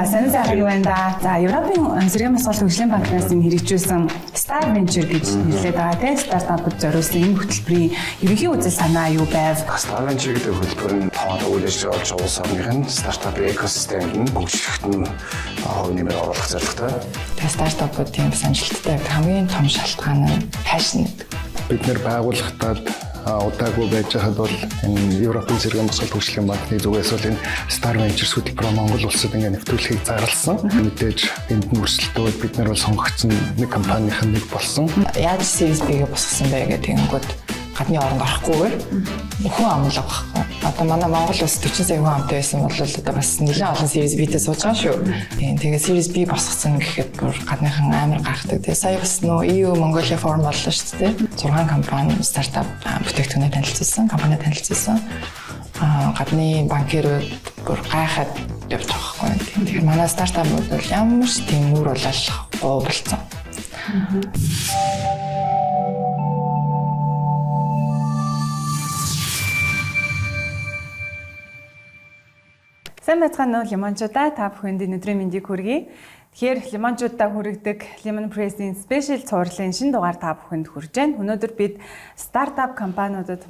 За, сайн сайхан юу байна да. За, Европын сэргээн босгол хөгжлийн банкнаас энэ хэрэгжүүлсэн Star Venture гэж нэрлэдэг байгаа тийм стартапууд зориулсан энэ хөтөлбөрийн ерөнхий үзэл санаа юу байв? Star Venture гэдэг хөтөлбөр нь тоон үйл ажиллагаа болж улс орных нь стартап экосистемд нь хөгжлөхт нь хувь нэмэр оруулах зорилготой. Тэгээ стартапууд тийм бас амжилттай байдаг. Хамгийн том шалтгаан нь passion гэдэг. Бид нэр байгууллагатад удаагүй байж хахад бол энэ Европын сэргээн босгол хөгжлийн банкны зүгээс бол энэ Star Ventures хөтөлбөрөө Монгол улсад ингээ нэвтрүүлэхийг зарласан. Мэдээж энд нь өрсөлдөөд бид нар бол сонгогдсон нэг компанийн нэг болсон. Яаж Series B-гээ босгосон бэ гэх тэгэнгүүт гадны оронд орохгүйгээр хүн амлага байхгүй. Одоо манай Монгол улс 40 сая хүн амтай байсан бол одоо бас нэлээд олон Series B-тэй сууж байгаа шүү. Тийм, тэгээ Series B босгосон гэхэд бүр гадныхан амар гайхдаг. Тэгээ сая бас нөө EU Mongolia Forum боллоо шүү дээ. 6 компани стартап бүтээгдэхүүнээ танилцуулсан, компани танилцуулсан. Гадны банкирууд бүр гайхаад явж байгаа байхгүй. Тийм, тэгэхээр манай стартапууд бол ямар ч тийм үр улаалахгүй болцсон. Сайн байцгаана уу, лимончуудаа, та бүхэнд өнөөдрийн мэндийг хүргэе. Тэгэхээр лимончуудаа хүргэдэг Lemon Press-ийн special цувралын шинэ дугаар та бүхэнд хүрж байна. Өнөөдөр бид стартап компаниудад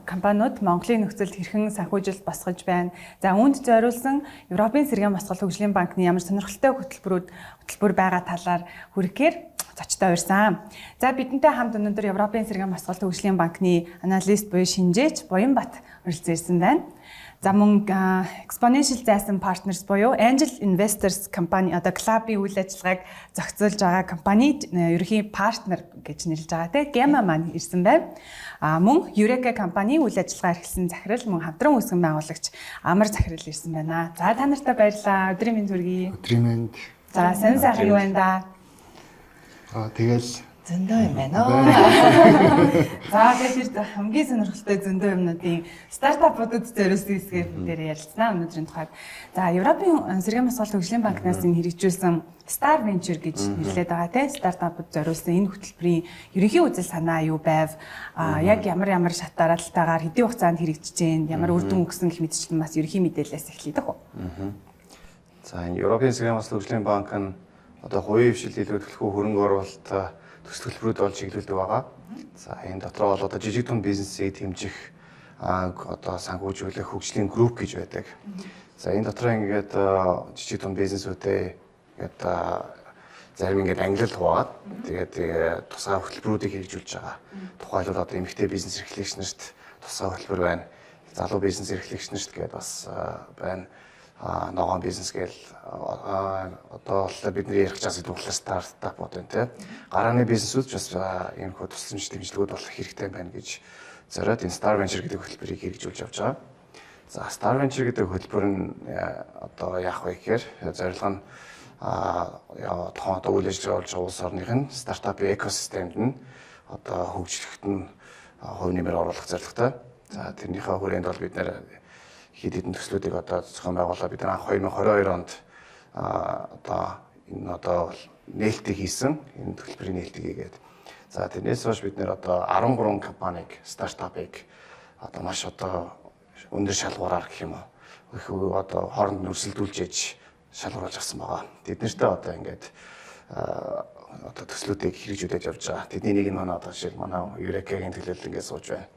компаниуд Монголын нөхцөлд хэрхэн санхүүжилт босгож байна. За, үүнд зориулсан Европын сэргээн босгол хөгжлийн банкны ямар сонирхолтой хөтөлбөр байгаа талаар хүргэхээр зочтой урьсан. За, бидэнтэй хамт өнөөдөр Европын сэргээн босгол хөгжлийн банкны аналист буюу шинжээч Буянбат оролцсон ирсэн байна. За, мөн Exponential Зайсан Partners буюу Angel Investors компани, одоо клубын үйл ажиллагааг зохицуулж байгаа компани ерөнхий партнер гэж нэрлэж байгаа тийм Gamma маань ирсэн байна. А мөн Eureka компани үйл ажиллагаа эрхэлсэн захирал, мөн хамтран үүсгэн байгуулагч Амар захирал ирсэн байна. За, та нартай баярлалаа. Өдрийн мэнд хүргэе. Өдрийн мэнд. За, сайн сайхан юу байна да? Тэгэл зөндөө юм байна. За, тэгэхээр тэр хамгийн сонирхолтой зөндөө юмнуудын стартапуудад зориулсан хэсгээр бид ярилцсанаа өнөөдрийн тухайд. За, Европын сэргээн босгол хөгжлийн банкнаас энэ хэрэгжүүлсэн Star Venture гэж нэрлэдэг байгаа тийм стартапууд зориулсан энэ хөтөлбөрийн ерөнхий үзэл санаа юу байв? Яг ямар ямар шат дараалтайгаар хэдийн хугацаанд хэрэгжиж гин, ямар үр дүн өгсөн гэх мэтчлэн бас ерөнхий мэдээлэлээс эхлэе дэх үү. За, энэ Европын сэргээн босгол хөгжлийн банк нь одоо хувийн хвшил илүү төлхөө хөрөнгө оруулалт төсөл төлбөрүүд бол чиглүүлдэг байгаа. За, энэ дотроо бол одоо жижиг дунд бизнесийг дэмжих, одоо санхүүжүүлэх хөгжлийн групп гэж байдаг. За, энэ дотроо ингээд жижиг дунд бизнесүүдээ ингээд зарим ингээд ангилал хуваагаад тэгээд тусгай хөтөлбөрүүдийг хэрэгжүүлж байгаа. Тухайлбал одоо эмэгтэй бизнес эрхлэгч нарт тусгай хөтөлбөр байна. Залуу бизнес эрхлэгч нарт гээд бас байна. Ногоон бизнес гээл одоо бол бидний ярих чаас илүү болохоор стартапууд байна те. Гарааны бизнесүүд ч бас иймэрхүү тусламж дэмжлэгүүд болох хэрэгтэй байна гэж зориод энэ Star Venture гэдэг хөтөлбөрийг хэрэгжүүлж явж байгаа. За, Star Venture гэдэг хөтөлбөр нь одоо яах вэ гэхээр зорилго нь тухайн одоо үйл ажиллагаа болж байгаа улс орных нь стартапын экосистемд нь одоо хөгжлөхт нь хувь нэмэр оруулах зорилготой. За, тэрнийхээ хүрээнд бол бид нэр хэд хэдэн төслүүдийг одоо зохион байгуулаад бид анх 2022 онд одоо энэ одоо нээлтийг хийсэн, энэ төлбөрийн нээлтийг хийгээд, за, тэрнээс хойш бид нэр одоо 13 компаниг, стартапыг одоо маш одоо өндөр шалгуураар гэх юм уу их одоо хооронд нь өрсөлдүүлж ээж шалгаруулж авсан байгаа. Тэд нартэй одоо ингээд одоо төслүүдийг хэрэгжүүлж явж байгаа. Тэдний нэг нь манай одоо жишээл манай Eureka-гийн төлөөлөл ингээд сууж байна.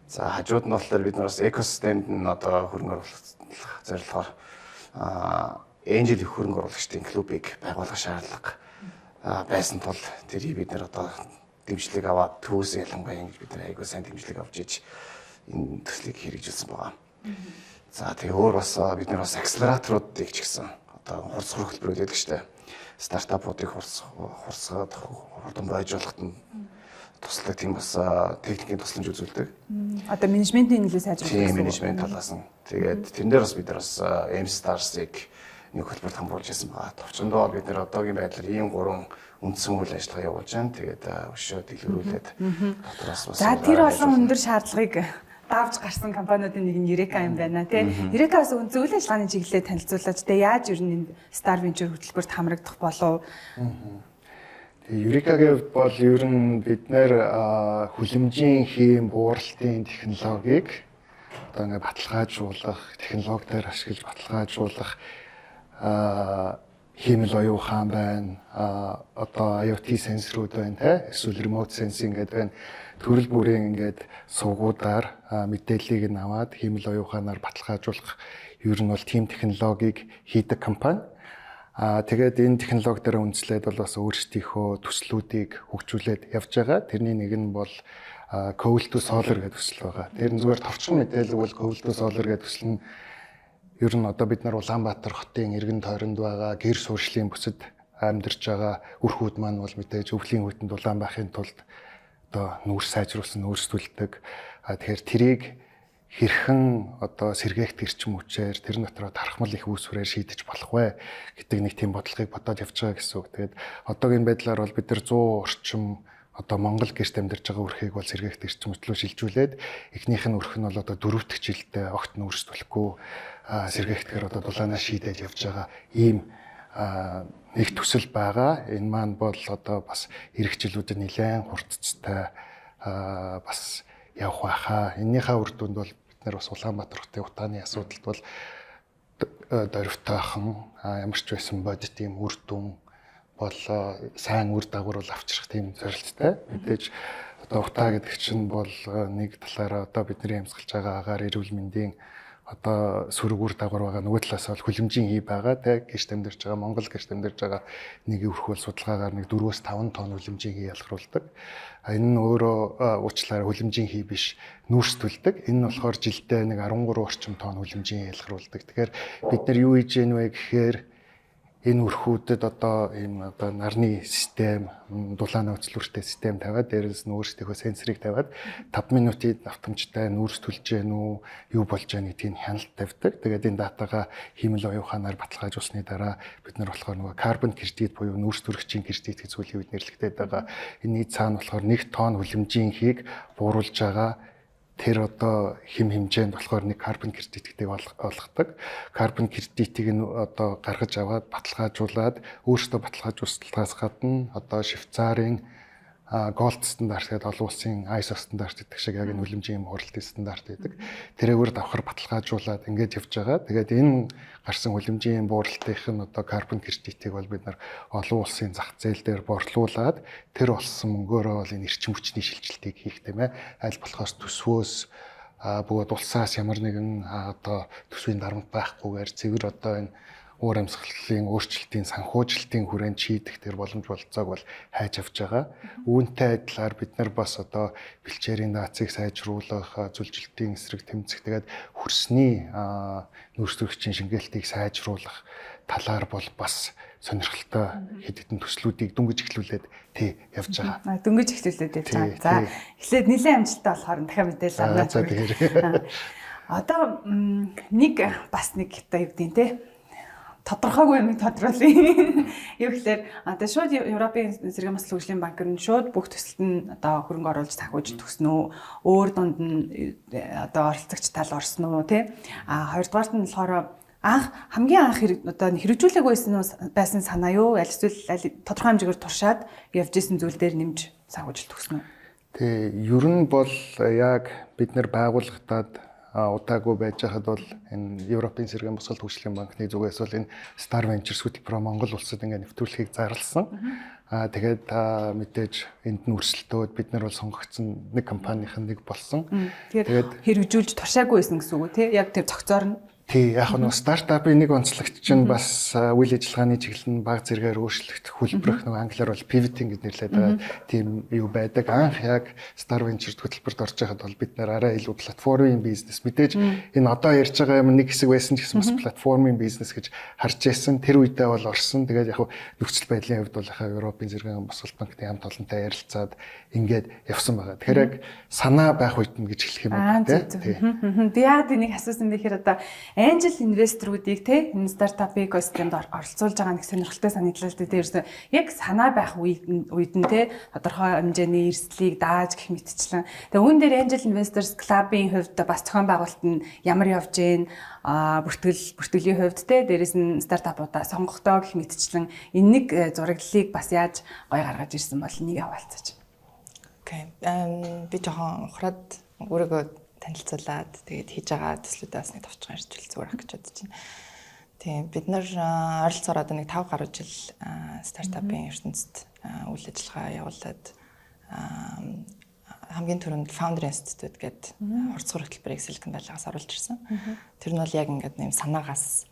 За, хажууд нь болохоор бид нар бас экосистемд нь одоо хөрөнгө оруулах зорилгоор Angel хөрөнгө оруулагчдын клубыг байгуулах шаардлага байсан тул тэрийг бид нар одоо дэмжлэг аваад төвөөс ялангуяа ингэж бид нар айгүй сайн дэмжлэг авч иж энэ төслийг хэрэгжүүлсэн байгаа. За, тэгээ өөр бас бид нар бас акселераторуудыг ч гэсэн одоо хурцсах хөтөлбөрүүд байдаг штэ. Стартапуудыг хурцгаад хурдан байжуулахад нь тусалдаг тийм бас техникийн тусламж үзүүлдэг. Одоо менежментийн нөлөө сайжруулах гэсэн. Тийм, менежмент талаас нь. Тэгээд тэрэн дээр бас бид нар бас M Stars-ыг нэг хөтөлбөрт хамруулж ирсэн байгаа. Товчондоо бол бид нар одоогийн байдлаар ийм гурван үндсэн үйл ажиллагаа явуулж байна. Тэгээд өшөө дэлгэрүүлээд дотроос бас. За, тэр олон өндөр шаардлагыг давж гарсан компаниудын нэг нь Eureka юм байна тий. Eureka бас үндсэн үйл ажиллагааны чиглэлээ танилцуулаач тий. Яаж ер нь энэ Star Venture хөтөлбөрт хамрагдах болов? Тэгээ Eureka-гийн хувьд бол ер нь бид нэр хүлэмжийн хийм бууралтын технологиг одоо ингээ баталгаажуулах, технологи дээр ашиглаж баталгаажуулах Хиймэл оюун ухаан байна. Одоо IoT сенсорууд байна те, эсвэл remote sensing гэдэг байна. Төрөл бүрийн ингээд сувгуудаар мэдээллийг нь аваад хиймэл оюун ухаанаар баталгаажуулах ер нь бол тийм технологиг хийдэг компани. Тэгээд энэ технологи дээр үндэслээд бол бас өөрсдийнхөө төслүүдийг хөгжүүлээд явж байгаа. Тэрний нэг нь бол Coal to Solar гэдэг төсөл байгаа. Тэр нь зүгээр товчхон мэдээлэл бол Coal to Solar гэдэг төсөл нь ер нь одоо бид нар Улаанбаатар хотын эргэн тойронд байгаа гэр суурьшлын бүсэд амьдарч байгаа үр хүүд маань бол мэдээж өвлийн хүйтэн дулаан байхын тулд одоо нүүрс сайжруулсан нүүрс түлдэг. Тэгэхээр тэрийг хэрхэн одоо сэргээгт эрчим хүчээр, тэр дотроо тархмал их үүсвэрээр шийдэж болох вэ гэдэг нэг тийм бодлогыг бодоод явж байгаа гэсэн үг. Тэгээд одоогийн байдлаар бол бид нар 100 орчим одоо Монгол гэрт амьдарч байгаа үрэхийг бол сэргээгт эрчим хүч рүү шилжүүлээд, эхнийх нь үрэх нь бол одоо дөрөв дэх жилдээ огт нүүрс түлэхгүй, сэргээгдэхээр одоо дулаанаа шийдээд явж байгаа ийм нэг төсөл байгаа. Энэ маань бол одоо бас ирэх жилүүдэд нэлээд хурдцтай бас явах байхаа. Эннийхээ үр дүнд бол бид нар бас Улаанбаатар хотын утааны асуудалд бол дөрвтойхон ямар ч байсан бодит ийм үр дүн бол сайн үр дагавар бол авчрах тийм зорилттой. Мэдээж одоо утаа гэдэг чинь бол нэг талаараа одоо бидний амьсгалж байгаа агаар эрүүл мэндийн одоо сөрөг үр дагавар байгаа, нөгөө талаас бол хүлэмжийн хий байгаа, те. Гэрт амьдарч байгаа, Монгол гэрт амьдарч байгаа нэг өрх бол судалгаагаар нэг 4-5 тонн хүлэмжийн хий ялгаруулдаг. А энэ нь өөрөө уучлаарай, хүлэмжийн хий биш, нүүрс түлдэг. Энэ нь болохоор жилдээ нэг 13 орчим тонн хүлэмжийн хий ялгаруулдаг. Тэгэхээр бид нар юу хийж гэнэ вэ гэхээр энэ өрхүүдэд одоо ийм одоо нарны систем, дулаан нөөцлүүртэй систем тавиад, дээрээс нь өөрсдийнхөө сенсорыг тавиад 5 минутын давтамжтай нүүрс түлж гэнэ үү, юу болж гэнэ гэдгийг хяналт тавьдаг. Тэгээд энэ датагаа хиймэл оюун ухаанаар баталгаажуулсны дараа бид нар болохоор нөгөө carbon credit буюу нүүрс түрэгчийн кредит гэж сүүлийн үед нэрлэгдээд байгаа. Энэний цаана болохоор 1 тонн хүлэмжийн хийг бууруулж байгаа тэр одоо хэм хэмжээнд болохоор нэг carbon credit гэдэг олгодог. Carbon credit-ийг нь одоо гаргаж аваад баталгаажуулаад, өөрсдөө баталгаажуулснаас гадна одоо Швейцарын gold стандарт гэдэг, олон улсын ISO стандарт гэдэг шиг яг энэ хүлэмжийн юм хуралдын стандарт гэдэг. Тэрээгээр давхар баталгаажуулаад ингээд явж байгаа. Тэгээд энэ гарсан хүлэмжийн бууралтынх нь одоо carbon credit-ийг бол бид нар олон улсын зах зээл дээр борлуулад, тэр олсон мөнгөөрөө бол энэ эрчим хүчний шилжилтийг хийх, тийм ээ. Аль болохоос төсвөөс бөгөөд улсаас ямар нэгэн одоо төсвийн дарамт байхгүйгээр цэвэр одоо энэ уур амьсгалын өөрчлөлтийн санхүүжилтийн хүрээнд шийдэх тэр боломж бололцоог бол хайж авч байгаа. Үүнтэй адилаар бид нар бас одоо бэлчээрийн нөөцийг сайжруулах, зүлжилтийн эсрэг тэмцэх, тэгээд хөрсний нүүрс түрэгчийн шингээлтийг сайжруулах талаар бол бас сонирхолтой хэд хэдэн төслүүдийг дөнгөж эхлүүлээд тий явж байгаа. Дөнгөж эхлүүлээд явж байгаа. За, эхлээд нэлээд амжилттай болохоор дахиад мэдээлэл авна. За, тэгэхээр Одоо нэг бас нэг одоо юу гэдэг те, тодорхойгүй юм тодруулъя. Юу гэхээр одоо шууд Европын сэргээн босгол хөгжлийн банк нь шууд бүх төсөлд нь одоо хөрөнгө оруулж санхүүж төгснө үү? Өөр дунд нь одоо оролцогч тал орсон уу, тий? А хоёрдугаарт нь болохоор анх хамгийн анх хэрэг одоо хэрэгжүүлээгүй байсан байсан санаа юу? Аль эсвэл аль тодорхой хэмжээгээр туршаад явж исэн зүйл дээр нэмж санхүүжилт өгсөн үү? Тий, ер нь бол яг бид нар байгууллагатад удаагүй байж хахад бол энэ Европын сэргээн босголт хөгжлийн банкны зүгээс бол энэ Star Ventures хөтөлбөрөөр Монгол улсад ингээ нэвтрүүлэхийг зарласан. Тэгээд та мэдээж энд нь өрсөлдөөд бид нар бол сонгогдсон нэг компанийн нэг болсон. Тэгээд хэрэгжүүлж туршаагүй байсан гэсэн үг үү, тий? Яг тэр цогцоор нь. Тий, яг нь стартапын нэг онцлогч чинь бас үйл ажиллагааны чиглэл нь баг зэрэгээр өөрчлөгдөх, хөлбөрөх, нэг англиар бол pivoting гэж нэрлэдэг байгаа тийм юу байдаг. Анх яг Star Venture хөтөлбөрт орж байхад бол бид нар арай илүү платформын бизнес, мэдээж энэ одоо ярьж байгаа юм нэг хэсэг байсан ч гэсэн бас платформын бизнес гэж харж байсан. Тэр үедээ бол орсон. Тэгээд яг нөхцөл байдлын хувьд бол яхаа Европын сэргээн босголт банкны хамт олонтой ярилцаад ингээд явсан байгаа. Тэгэхээр яг санаа байх үед нь гэж хэлэх юм уу, тий. Би яагаад энийг асуусан бэ гэхээр одоо angel investor-уудыг те энэ стартап экосистемд оролцуулж байгаа нэг сонирхолтой санагдлаа л дээ. Ерөөсөө яг санаа байх үед үед нь те тодорхой хэмжээний эрсдлийг дааж гэх мэтчлэн. Тэгээ үүн дээр Angel Investors Club-ын хувьд бас зохион байгуулалт нь ямар явж гин, бүртгэлийн хувьд те, дээрэс нь стартапуудаа сонгохдоо гэх мэтчлэн энэ нэг зураглалыг бас яаж гой гаргаж ирсэн бол нэг хаваалцаж. Okay. Би жоохон ухраад өөрийгөө танилцуулаад, тэгээд хийж байгаа төслүүдээ бас нэг товчхон ярьж зүгээр ах гэж бодож байна. Тийм, бид нар ойролцоогоор одоо нэг 5 гаруй жил стартапын ертөнцид үйл ажиллагаа явуулаад, хамгийн түрүүнд Founder Institute гэдэг хурдсуур хөтөлбөрийг Silicon Valley-гаас оруулж ирсэн. Тэр нь бол яг ингээд нэм санаагаас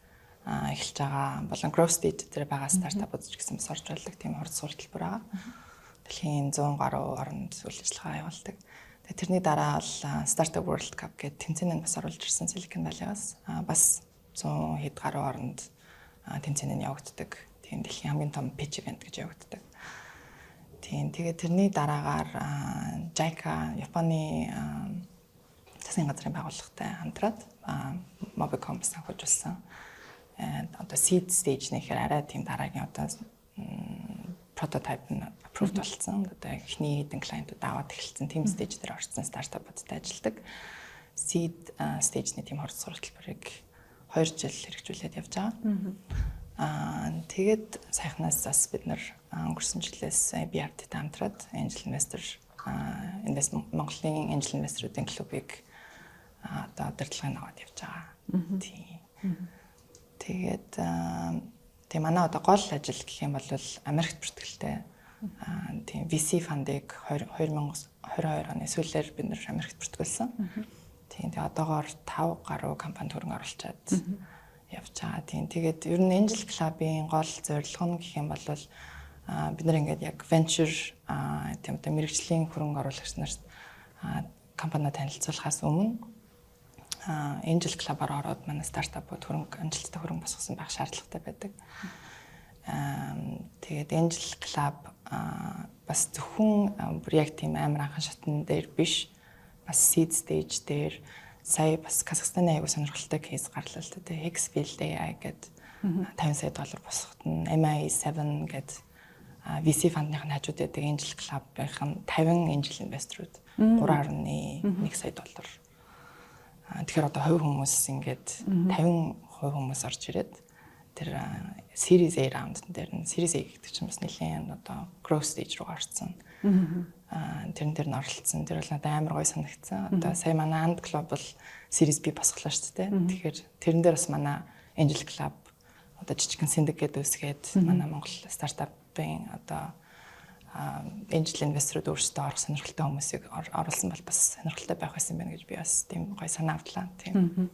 эхэлж байгаа болон growth stage дээр байгаа стартапууд ч гэсэн бас орж болдог тийм хурдсуур хөтөлбөр байгаа. Дэлхийн 100 гаруй оронд үйл ажиллагаа явуулдаг. Тэгээ тэрний дараа бол Startup World Cup гэдэг тэмцээнд бас оруулж ирсэн Silicon Valley-гаас. Бас 100 хэд гаруй оронд тэмцээн нь явагддаг. Тийм, дэлхийн хамгийн том pitch event гэж явагддаг. Тийм, тэгээд тэрний дараагаар JICA, Японы засгийн газрын байгууллагатай хамтраад Mobicom санхүүжүүлсэн. Одоо seed stage нэхэр арай тийм дараагийн одоо прототип нь approved болсон. Одоо эхний хэдэн клиентууд аваад эхэлсэн тийм stage дээр орсон стартапуудтай ажилладаг. Seed stage-ний тийм хурдсуур хөтөлбөрийг 2 жил хэрэгжүүлээд явж байгаа. Тэгээд саяхнаас бас бид нар өнгөрсөн жилээс EBRD-тэй хамтраад Angel Investor Invest Монголын Angel Investor-уудын клубыг одоо удирдлагыг аваад явж байгаа. Тийм. Тэгээд тийм, манай одоо гол ажил гэх юм бол Америкт бүртгэлтэй. Тийм, VC fund-ыг 2022 оны сүүлээр бид нар Америкт бүртгүүлсэн. Тийм, тэгээ одоогоор 5 гаруй компанид хөрөнгө оруулчаад явж байгаа. Тийм, тэгээд ер нь Angel Club-ын гол зорилго нь гэх юм бол бид нар ингээд яг venture, тийм, одоо мэргэжлийн хөрөнгө оруулагч нарт компани танилцуулахаас өмнө Angel Club-аар ороод манай стартапууд хөрөнгө, амжилттай хөрөнгө босгосон байх шаардлагатай байдаг. Тэгээд Angel Club бас зөвхөн бүр яг тийм амар анхан шатн дээр биш, бас seed stage дээр. Сая бас Казахстаны аягүй сонирхолтой case гарлаа л да. Hexfield AI гэдэг 50 сая доллар босгоход нь MI7 гэдэг VC fund-ны хажууд байдаг Angel Club-ийн 50 angel investor-ууд 3.1 сая доллар. Тэгэхээр одоо хувь хүмүүс ингээд 50% хүмүүс орж ирээд тэр Series A раунд дээр нь, Series A гэдэг чинь бас нэлээд одоо growth stage руу орсон. Тэрэн дээр нь оролцсон. Тэр бол надад амар гоё санагдсан. Одоо сая манай Ant Global Series B босголоо шүү дээ. Тэгэхээр тэрэн дээр бас манай Angel Club одоо жижигхэн syndicate үүсгээд, манай Монгол стартапын одоо angel investor-ууд өөрсдөө орох сонирхолтой хүмүүсийг оруулсан бол бас сонирхолтой байх байсан байна гэж би бас тийм гоё санаа авлаа. Тийм.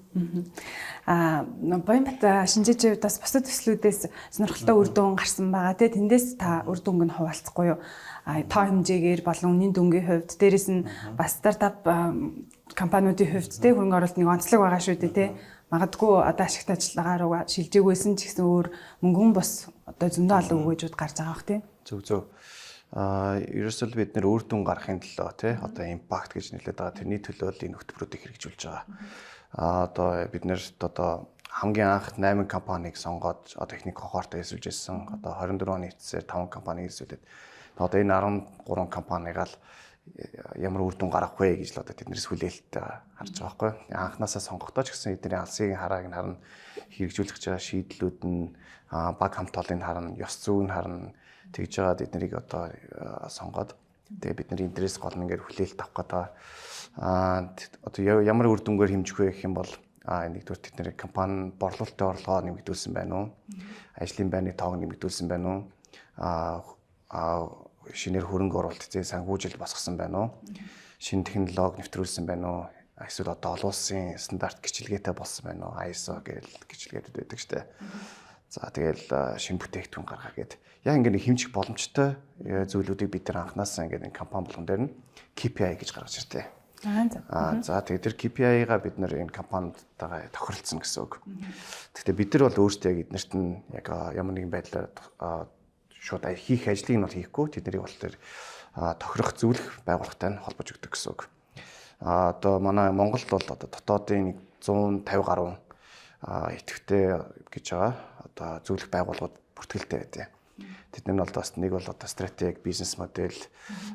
Буянбат, шинжээчийн хувьд бас бусад төслүүдээс сонирхолтой үр дүн гарсан байгаа. Тэ, тэндээс та үр дүнг нь хуваалцахгүй юу? Тоо хэмжээгээр болон үнийн дүнгийн хувьд, дээрэс нь бас стартап компаниудын хувьд, тэ, хөрөнгө оруулалт нэг онцлог байгаа шүү дээ, тэ. Магадгүй одоо ашигт ажиллагаа руу шилжээгүйсэн ч гэсэн өөр мөнгөн бос одоо зөндөө олон өгөөжүүд гарч байгаа бах, тий. Зөв. Ерөөсөө л бид нэр үр дүн гаргахын төлөө, тий, одоо impact гэж нэрлэдэг байгаа, тэрний төлөө л энэ хөтөлбөрүүдийг хэрэгжүүлж байгаа. Одоо бид нэрт одоо хамгийн анх 8 компанийг сонгоод одоо эхний кохорт эсвэлж ирсэн. Одоо 24 оны эцсээр 5 компани эсвэлээд одоо энэ 13 компаниг л ямар үр дүн гаргах вэ гэж л одоо тэднээс хүлээлттэй харж байгаа байхгүй. Анхнаасаа сонгохдоо ч гэсэн эдний алсын харааг нь харна, хэрэгжүүлэх гэж байгаа шийдлүүд нь, баг хамт олоныг харна, ёс зүйг нь харна, тэгж жагаад эднэрийг одоо сонгоод, тэгээ бид нар интерес гол нь ингээд хүлээлт авах гэдэг. Одоо ямар үр дүнгээр хэмжих вэ гэх юм бол нэгдүгээр, тэд нэр компани борлуулалтын орлогоо нэмэгдүүлсэн байна уу? Ажлын байрны тоог нэмэгдүүлсэн байна уу? Шинээр хөрөнгө оруулалт зээ санхүүжилт босгосон байна уу? Шинэ технологи нэвтрүүлсэн байна уу? Эсвэл одоо олон улсын стандарт гिचилгээтэй болсон байна уу? ISO гэл гिचилгээдүүд байдаг штэ. За, тэгэл шинэ бүтээгдэхүүн гаргаа гээд яг ингээд нэг хэмжих боломжтой зүйлүүдийг бид нар анханасаа ингээд энэ компани болгон дээр нь KPI гэж гаргаж иртээ. Аа, за. За, тэгээд тэр KPI-га бид нэр энэ компанидтайгаа тохиролцсон гэсэн үг. Гэхдээ бид нар бол өөрсдөө яг эднэрт нь яг ямар нэгэн байдлаар шууд хийх ажлыг нь бол хийхгүй, тэднийг бол тэр тохирох, зөвлөх байгууллагатай нь холбож өгдөг гэсэн үг. Одоо манай Монголд бол одоо дотоодын 150 гаруй идэвхтэй гэж байгаа одоо зөвлөх байгууллагууд бүртгэлтэй байдаг. Тэд нар нь бол бас нэг бол одоо стратеги, бизнес модель,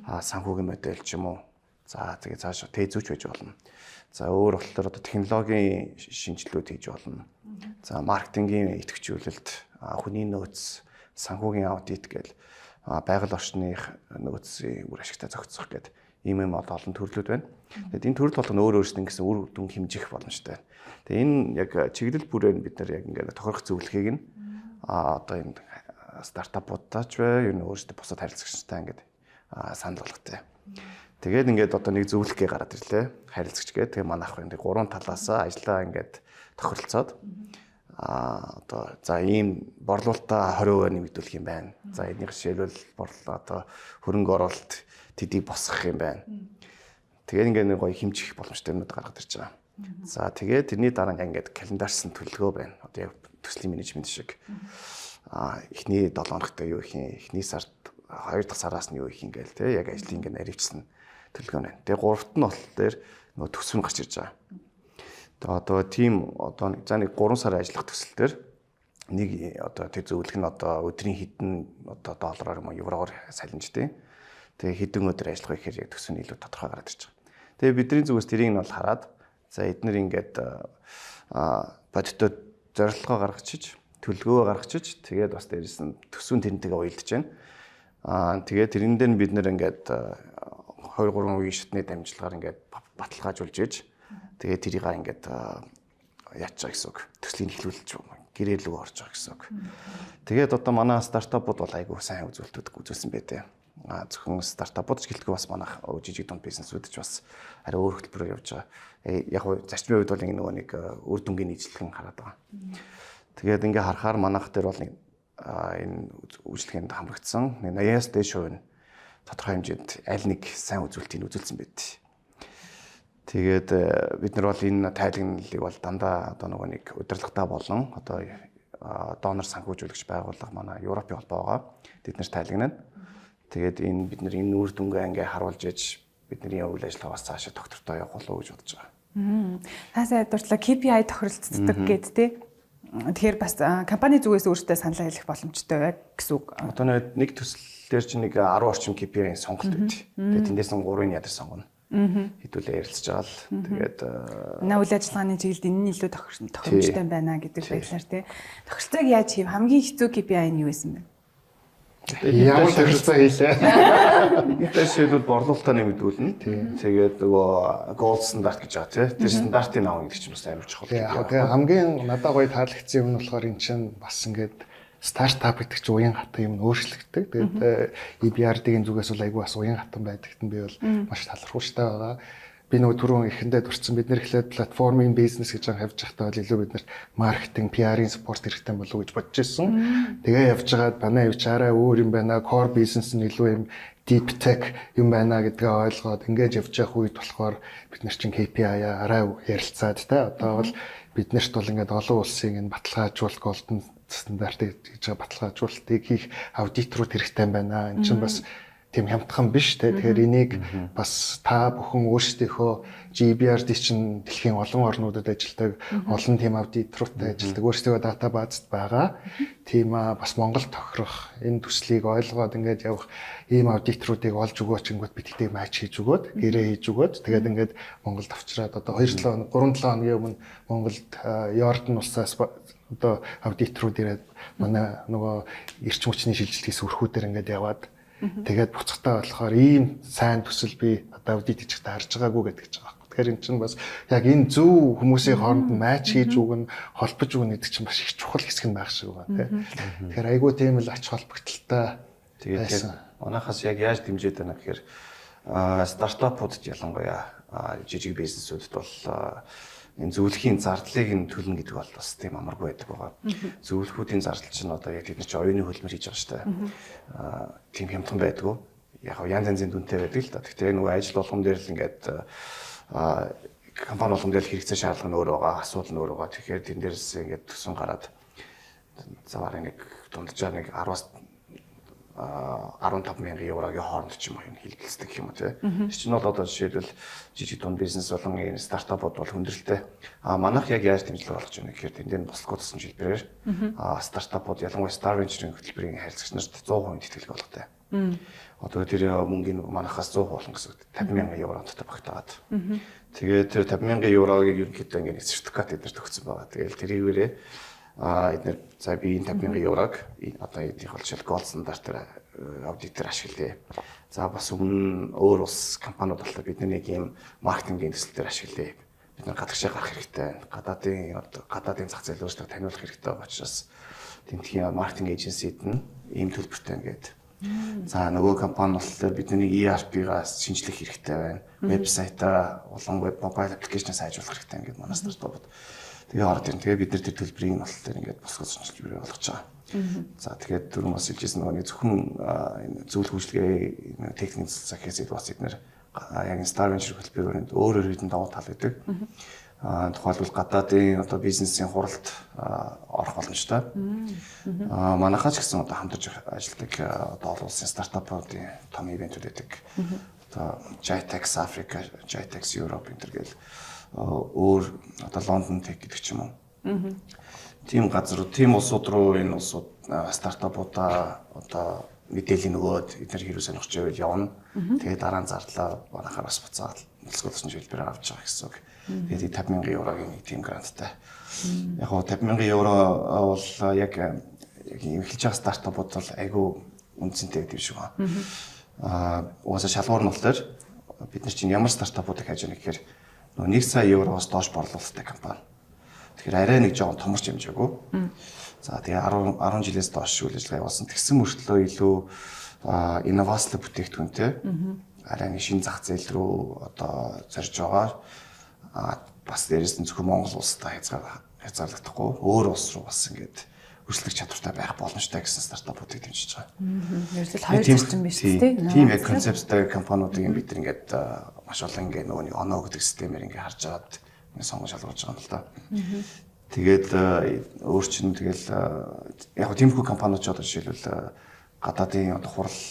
санхүүгийн модель ч юм уу. За, тэгээ цааш тээзүүч байж болно. За, өөр болохоор одоо технологийн шинжилгүүд хийж болно. За, маркетингийн идэвхжүүлэлт, хүний нөөц, санхүүгийн аудит гэл, байгаль орчны нөөцийн үр ашигтай зохицох гэдэг Ийм юм одоо олон төрлүүд байна. Тэгээд энэ төрөл болгоно өөр өөрсдөө гэсэн үр дүн хэмжих боломжтой байна. Тэгээд энэ яг чиглэл бүрээр бид нар яг ингээд тохирох зөвлөхийг нь одоо энэ стартапуудаа ч бай, ер нь өөрсдөө бусад харилцагчтай ингээд санал болготой. Тэгээд ингээд одоо нэг зөвлөхгээ гараад ирлээ. Харилцагч гээд тэгээ манайх энэ гурван талаасаа ажиллаа ингээд тохиролцоод одоо за ийм борлуулалтаа 20% нэмэгдүүлэх юм байна. За эднийх жишээлбэл борлоо одоо хөрөнгө оруулалт тэдийг босгох юм байна. Тэгээд ингээд нэг гоё хэмжих боломжтой юмнууд гаргаад ирж байгаа. За тэгээд тэрний дараа ингээд календарсан төлөвлөгөө байна. Одоо яг төслийн менежмент шиг. Эхний 7 хоногт юу их юм, эхний сард, 2 дахь сараас нь юу их юм гээл те яг ажлын ингээд наривчсан төлөвлөгөө байна. Тэгээ гуравт нь болохоор нөгөө төсөв нь гарч ирж байгаа. Тэгээ одоо тийм одоо за нэг 3 сар ажиллах төсөл төр нэг одоо тэр зөвлөх нь одоо өдрийн хэдэн одоо доллараар юм уу евроор салинжтэй. Тэгээ хэдэн өдөр ажиллах вэ гэхээр яг төсөв нь илүү тодорхой гараад ирж байгаа. Тэгээ бидний зүгээс тэрийг нь бол хараад за эднэр ингээд бодиттой зорилгоо гаргачих, төлөвлөгөө гаргачих, тэгээд бас дээрэс нь төсвөн тэрнтэйгээ уялдаж байна. Тэгээд тэрэн дээр нь бид нэр ингээд 2 3 үеийн шатны дамжлагаар ингээд баталгаажуулж иж тэгээд тэрийг ингээд яаж байгаа гэсэн үг. Төслийг эхлүүлж гэрээ рүү орж байгаа гэсэн үг. Тэгээд одоо манай стартапууд бол айгүй сайн үзүүлэлтүүд үзүүлсэн байдээ. Зөвхөн стартапууд ч гэлтгүй бас манайх жижиг дунд бизнесүүд ч бас арай өөр хөтөлбөрөөр явж байгаа. Яг хуу зарчмын хувьд бол ингэ нөгөө нэг үр дүнгийн нийтлэлэн хараад байгаа. Тэгээд ингээ харахаар манайх дээр бол нэг энэ үйлчлэгээнд хамрагдсан 80-аас дээш хувь нь тодорхой хэмжээнд аль нэг сайн үзүүлэлтийг үзүүлсэн байд. Тэгээд бид нар бол энэ тайлагналыг бол дандаа одоо нөгөө нэг удирдлагатай болон одоо донор санхүүжүүлэгч байгууллага манай Европын холбоо байгаа. Тэд нар тайлагнана. Тэгээд энэ бид нар энэ үр дүнгээ ингээ харуулж иж бидний үйл ажиллагаа бас цаашаа доктортой явах болов уу гэж бодож байгаа. Та сая дурдлаа KPI тохиролцдог гээд тий. Тэгэхээр бас компани зүгээс өөртөө саналаа хэлэх боломжтой бай гэсэн үг. Одоо нэг төсөл дээр чинь нэг 10 орчим KPI-ийн сонголт байд. Тэгээд тэндээс нь 3-ыг ядаж сонгоно. Хэдүүлээ ярилцж байгаа л. Тэгээд манай үйл ажиллагааны чиглэлд энэ нь илүү тохиромжтой байна гэдэг байдлаар тий. Тохиролцоог яаж хийв? Хамгийн хэцүү KPI нь юу байсан бэ? Ямар тохиролцоо хийлээ? Нэгдээ жишээлбэл борлуулалтаа нэмэгдүүлнэ. Тэгээд нөгөө gold стандарт гэж байгаа тий. Тэр стандартын авах гэдэг чинь бас амар чухал. Тэгээ хамгийн надад гоё таалагдсан юм нь болохоор эн чинь бас ингээд стартап гэдэг чинь уян хатан юм өөрчлөгддөг. Тэгээд EBRD-ийн зүгээс бол айгүй бас уян хатан байдагт нь би бол маш талархууштай байгаа. Би нөгөө түрүүн эхэндээ дурдсан, бид нэр эхлээд платформын бизнес гэж хавж байхдаа бол илүү бид нарт маркетинг, PR-ын support хэрэгтэй болов уу гэж бодож ирсэн. Тэгээ явж байгаад манай HR-аа өөр юм байна, core бизнес нь илүү юм deep tech юм байна гэдгээ ойлгоод ингээд явж явах үед болохоор бид нар чинь KPI-аа арай ярилцаад те одоо бол бид нарт бол ингээд олон улсын энэ баталгаажуулалт golden стандарт гэж байгаа баталгаажуулалтыг хийх аудиторууд хэрэгтэй байна. Энэ чинь бас тийм хямдхан биш те. Тэгэхээр энийг бас та бүхэн өөрсдийнхөө GBRD чинь дэлхийн олон орнуудад ажилладаг, олон тийм аудиторуудтай ажилладаг, өөрсдийнхөө database-д байгаа. Тийм бас Монгол тохирох энэ төслийг ойлгоод ингээд явах ийм аудиторуудыг олж өгөөч ингэнгүүт бид тэдийг match хийж өгөөд, гэрээ хийж өгөөд, тэгээд ингээд Монголд авчираад одоо 2 7 хоног, 3 7 хоногийн өмнө Монголд Йордан улсаас одоо аудиторууд ирээд манай нөгөө эрчим хүчний шилжилт хийсэн өрхүүдээр ингээд яваад, тэгээд буцахтаа болохоор ийм сайн төсөл би одоо аудит хийж харж байгаагүй гэдэг ч байгаа байхгүй. Тэгэхээр эн чинь бас яг энэ зөв хүмүүсийн хооронд нь match хийж өгнө, холбож өгнө гэдэг чинь бас их чухал хэсэг нь байх шиг байна тий. Тэгэхээр айгүй тийм л ач холбогдолтой. Тэгээд яг манайхаас яг яаж дэмжиж байна гэхээр стартапуудад, ялангуяа жижиг бизнесүүдэд бол энэ зөвлөхийн зардлыг нь төлнө гэдэг бол бас тийм амаргүй байдаг байгаа. Зөвлөхүүдийн зардал чинь одоо яг тэд нар чинь оюуны хөдөлмөр хийж байгаа шүү дээ. Тийм хямдхан байдгүй. Яг янз янзын дүнтэй байдаг л да. Гэхдээ нөгөө ажил болгон дээр л ингээд компани болгон дээр л хэрэгцээ шаардлага нь өөр байгаа, асуудал нь өөр байгаа. Тэгэхээр тэн дээрс ингээд төсөн гараад за бараг нэг дунджаар нэг 10-аас 15 мянган еврогийн хооронд ч юм уу юм хилэлцдэг гэх юм уу тий. Тэр чинь бол одоо жишээлбэл жижиг дунд бизнес болон энэ стартапууд бол хүндрэлтэй. А манайх яг яаж дэмжлэг болгож байна гэхээр тэнд нь бослогоо тусламж хэлбэрээр стартапууд, ялангуяа Star Venture-ийн хөтөлбөрийн харилцагч нарт 100% тэтгэлэг болготой. Одоо тэр мөнгөний манайхаас 100% болно гэсэн үг. 50 мянган евро дотор багтаагаад. Тэгээд тэр 50 мянган еврогийг ерөнхийдөө ингээд сертификат эдгээр төгссөн байгаа. Тэгэл тэрийгээрээ Эдгээр за би энэ 50,000 еврог одоо эднийх бол жишээл gold standard дээр аудитор ашиглая. За, бас өмнө өөр улс компаниуд болохоор бид нэг ийм маркетингийн төсөл дээр ашиглая. Бид нар гадагшаа гарах хэрэгтэй. Гадаадын одоо гадаадын зах зээл өөрсдөө таниулах хэрэгтэй байгаа учраас тентхийн маркетинг agency-д нь ийм төлбөртэй ингээд. За, нөгөө компани болохоор бидний ERP-гаас шинжлэх хэрэгтэй байна. Вебсайтаа болон веб mobile application сайжруулах хэрэгтэй ингээд манай стартапууд. Тэгээ ороод ирнэ. Тэгээ бид нар тэр төлбөрийг нь болохоор ингээд босгож шинжилгээ болгож байгаа. За, тэгэхээр түрүүн бас хэлжсэн нөгөө нэг зөвхөн энэ зөвлөх үйлчилгээ, техникийн туслалцаа гэхээс илүү бас эднэр яг энэ Star Venture хөтөлбөрөнд өөр өөр хэдэн давуу тал байдаг. Тухайлбал гадаадын одоо бизнесийн хуралд орох боломжтой. Манайхаа ч гэсэн одоо хамтарч ажилладаг одоо олон улсын стартапуудын том event үүд байдаг. Одоо GITEX Africa, GITEX Europe энэ төр гээл өөр одоо London Tech гэдэг ч юм уу. Тийм газар, тийм улсууд руу энэ улсууд стартапуудаа одоо мэдээлэл нөгөөд эдгээр хэрэг сонирхож байвал явна. Тэгээд дараа нь зарлаа манайхаар бас буцаад нөлсгөлсөн хэлбэрээр авч байгаа гэсэн үг. Тэгээд 50,000 еврогийн нэг тийм гранттай. Яг гоо 50,000 евро бол яг яг эхэлж байгаа стартапууд бол айгүй үнцэнтэй гэдэг юм шиг байна. Угаасаа шалгуур нь болохоор бид нар чинь ямар стартапуудыг хайж байгаа гэхээр нөгөө 1 сая евроос доош борлуулалттай компани. Тэгэхээр арай нэг жоохон томорч хэмжээгүй. За, тэгээ 10 10 жилээс доош үйл ажиллагаа явуулсан. Тэгсэн мөртлөө илүү инновацлог бүтээгдэхүүнтэй, арай нэг шинэ зах зээл рүү одоо зорж байгаа. Бас дээрэс нь зөвхөн Монгол улстай хязгаарлагдахгүй, өөр улс руу бас ингээд өрсөлдөх чадвартай байх боломжтой гэсэн стартапуудыг дэмжиж байгаа. Ерөөсөл хоёр зарчим биш үү? Тийм, яг концепттай компаниудыг бид нар ингээд маш олон ингээд нөгөө нэг оноо өгдөг системээр ингээд харж агаад ингээд сонгож шалгуулж байгаа юм л да. Тэгээд өөр чинь тэгэл яг гоо тиймэрхүү компаниуд ч одоо жишээлбэл гадаадын одоо хурал,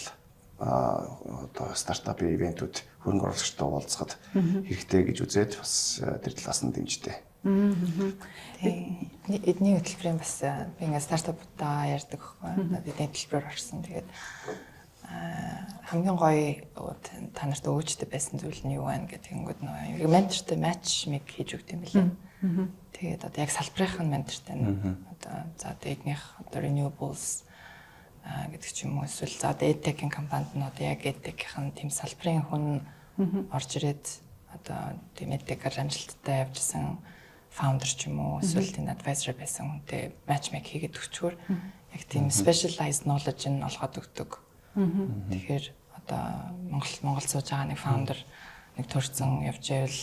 одоо стартапын event үүд, хөрөнгө оруулагчтай уулзахад хэрэгтэй гэж үзээд бас тэр талаас нь дэмждэг. Тийм. Эдний хөтөлбөрийн бас би ингээд стартапуудаа ярьдаг байхгүй. Бидний төлбөрөөр орсон. Тэгээд хамгийн гоё та нарт өгөөжтэй байсан зүйл нь юу вэ гэдэг ингэнгүүт нөгөө ментортой match make хийж өгд юм билээ. Тэгээд одоо яг салбарынх нь ментортой нь одоо за одоо эднийх одоо renewables гэдэг ч юм уу, эсвэл за одоо edtech-ийн компанид нь одоо яг edtech-ийн тийм салбарын хүн орж ирээд одоо тийм edtech-аар амжилттай явжсэн founder ч юм уу, эсвэл тийм advisor байсан хүнтэй match make хийгээд өгчхөөр яг тийм specialized knowledge нь олгоод өгдөг. Тэгэхээр одоо Монгол сууж байгаа нэг founder нэг төрцөн явж байвал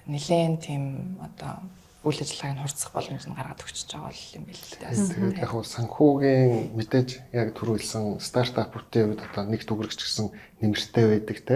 нэлээд тийм одоо үйл ажиллагааг нь хурцсах боломж нь гаргаад өгчөж байгаа бол юм бэл л дээ. Тэгээд яг хуу санхүүгийн мэдээж яг түрүү хэлсэн стартапуудын хувьд одоо нэг төгрөгч гэсэн нэмэртэй байдаг те,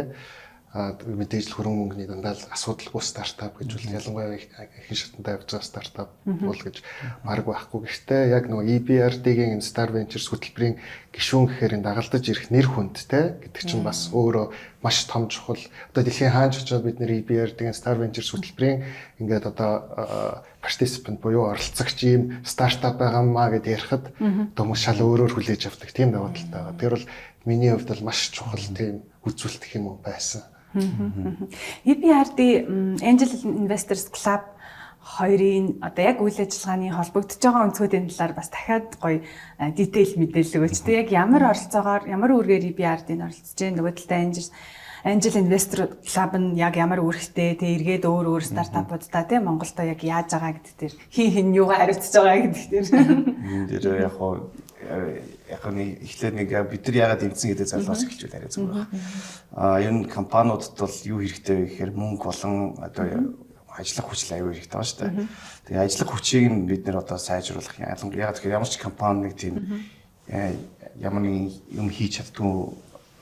мэдээж л хөрөнгө мөнгөний дандаа л асуудалгүй стартап гэж бол ялангуяа ихэнх шатандаа явж байгаа стартап бол гэж баг байхгүй. Гэхдээ яг нөгөө EBRD-гийн энэ Star Ventures хөтөлбөрийн гишүүн гэхээр энэ дагалдаж ирэх нэр хүнд те гэдэг чинь бас өөрөө маш том чухал. Одоо дэлхийн хаанч очиод бид нэр EBRD-гийн Star Ventures хөтөлбөрийн ингээд одоо participant буюу оролцогч ийм стартап байгаа маа гэд ярихад одоо хүмүүс шал өөрөөр хүлээж авдаг тийм давуу талтай байгаа. Тэр бол миний хувьд бол маш чухал тийм үзүүлэлт юм уу байсан. EBRD Angel Investors Club хоёрын одоо яг үйл ажиллагааны холбогдож байгаа өнцгүүдийн талаар бас дахиад гоё detail мэдээлэл өгөөч. Тэг яг ямар оролцоогоор, ямар үүргээр EBRD-д оролцож байна? Нөгөө талдаа Angel Investor Club нь яг ямар үүрэгтэй, тэг эргээд өөр өөр стартапуудтай тий Монголдо яг яаж байгаа гэдэг дээр, хин хин юугаа хариуцж байгаа гэдэг дээр. Энэ дээр яг хоо яг нэг эхлээд нэг бид нар яагаад дэмжсэн гэдэг зорилгоос эхэлжүүл арай зүгээр байна. Ер нь компаниудад бол юу хэрэгтэй вэ гэхээр мөнгө болон одоо ажиллах хүч л аюу хэрэгтэй байгаа шүү дээ. Тэгээ ажиллах хүчийг нь бид нэр одоо сайжруулах юм. Яагаад гэхээр ямар ч компани нэг тийм ямар нэгэн юм хийж чаддгүй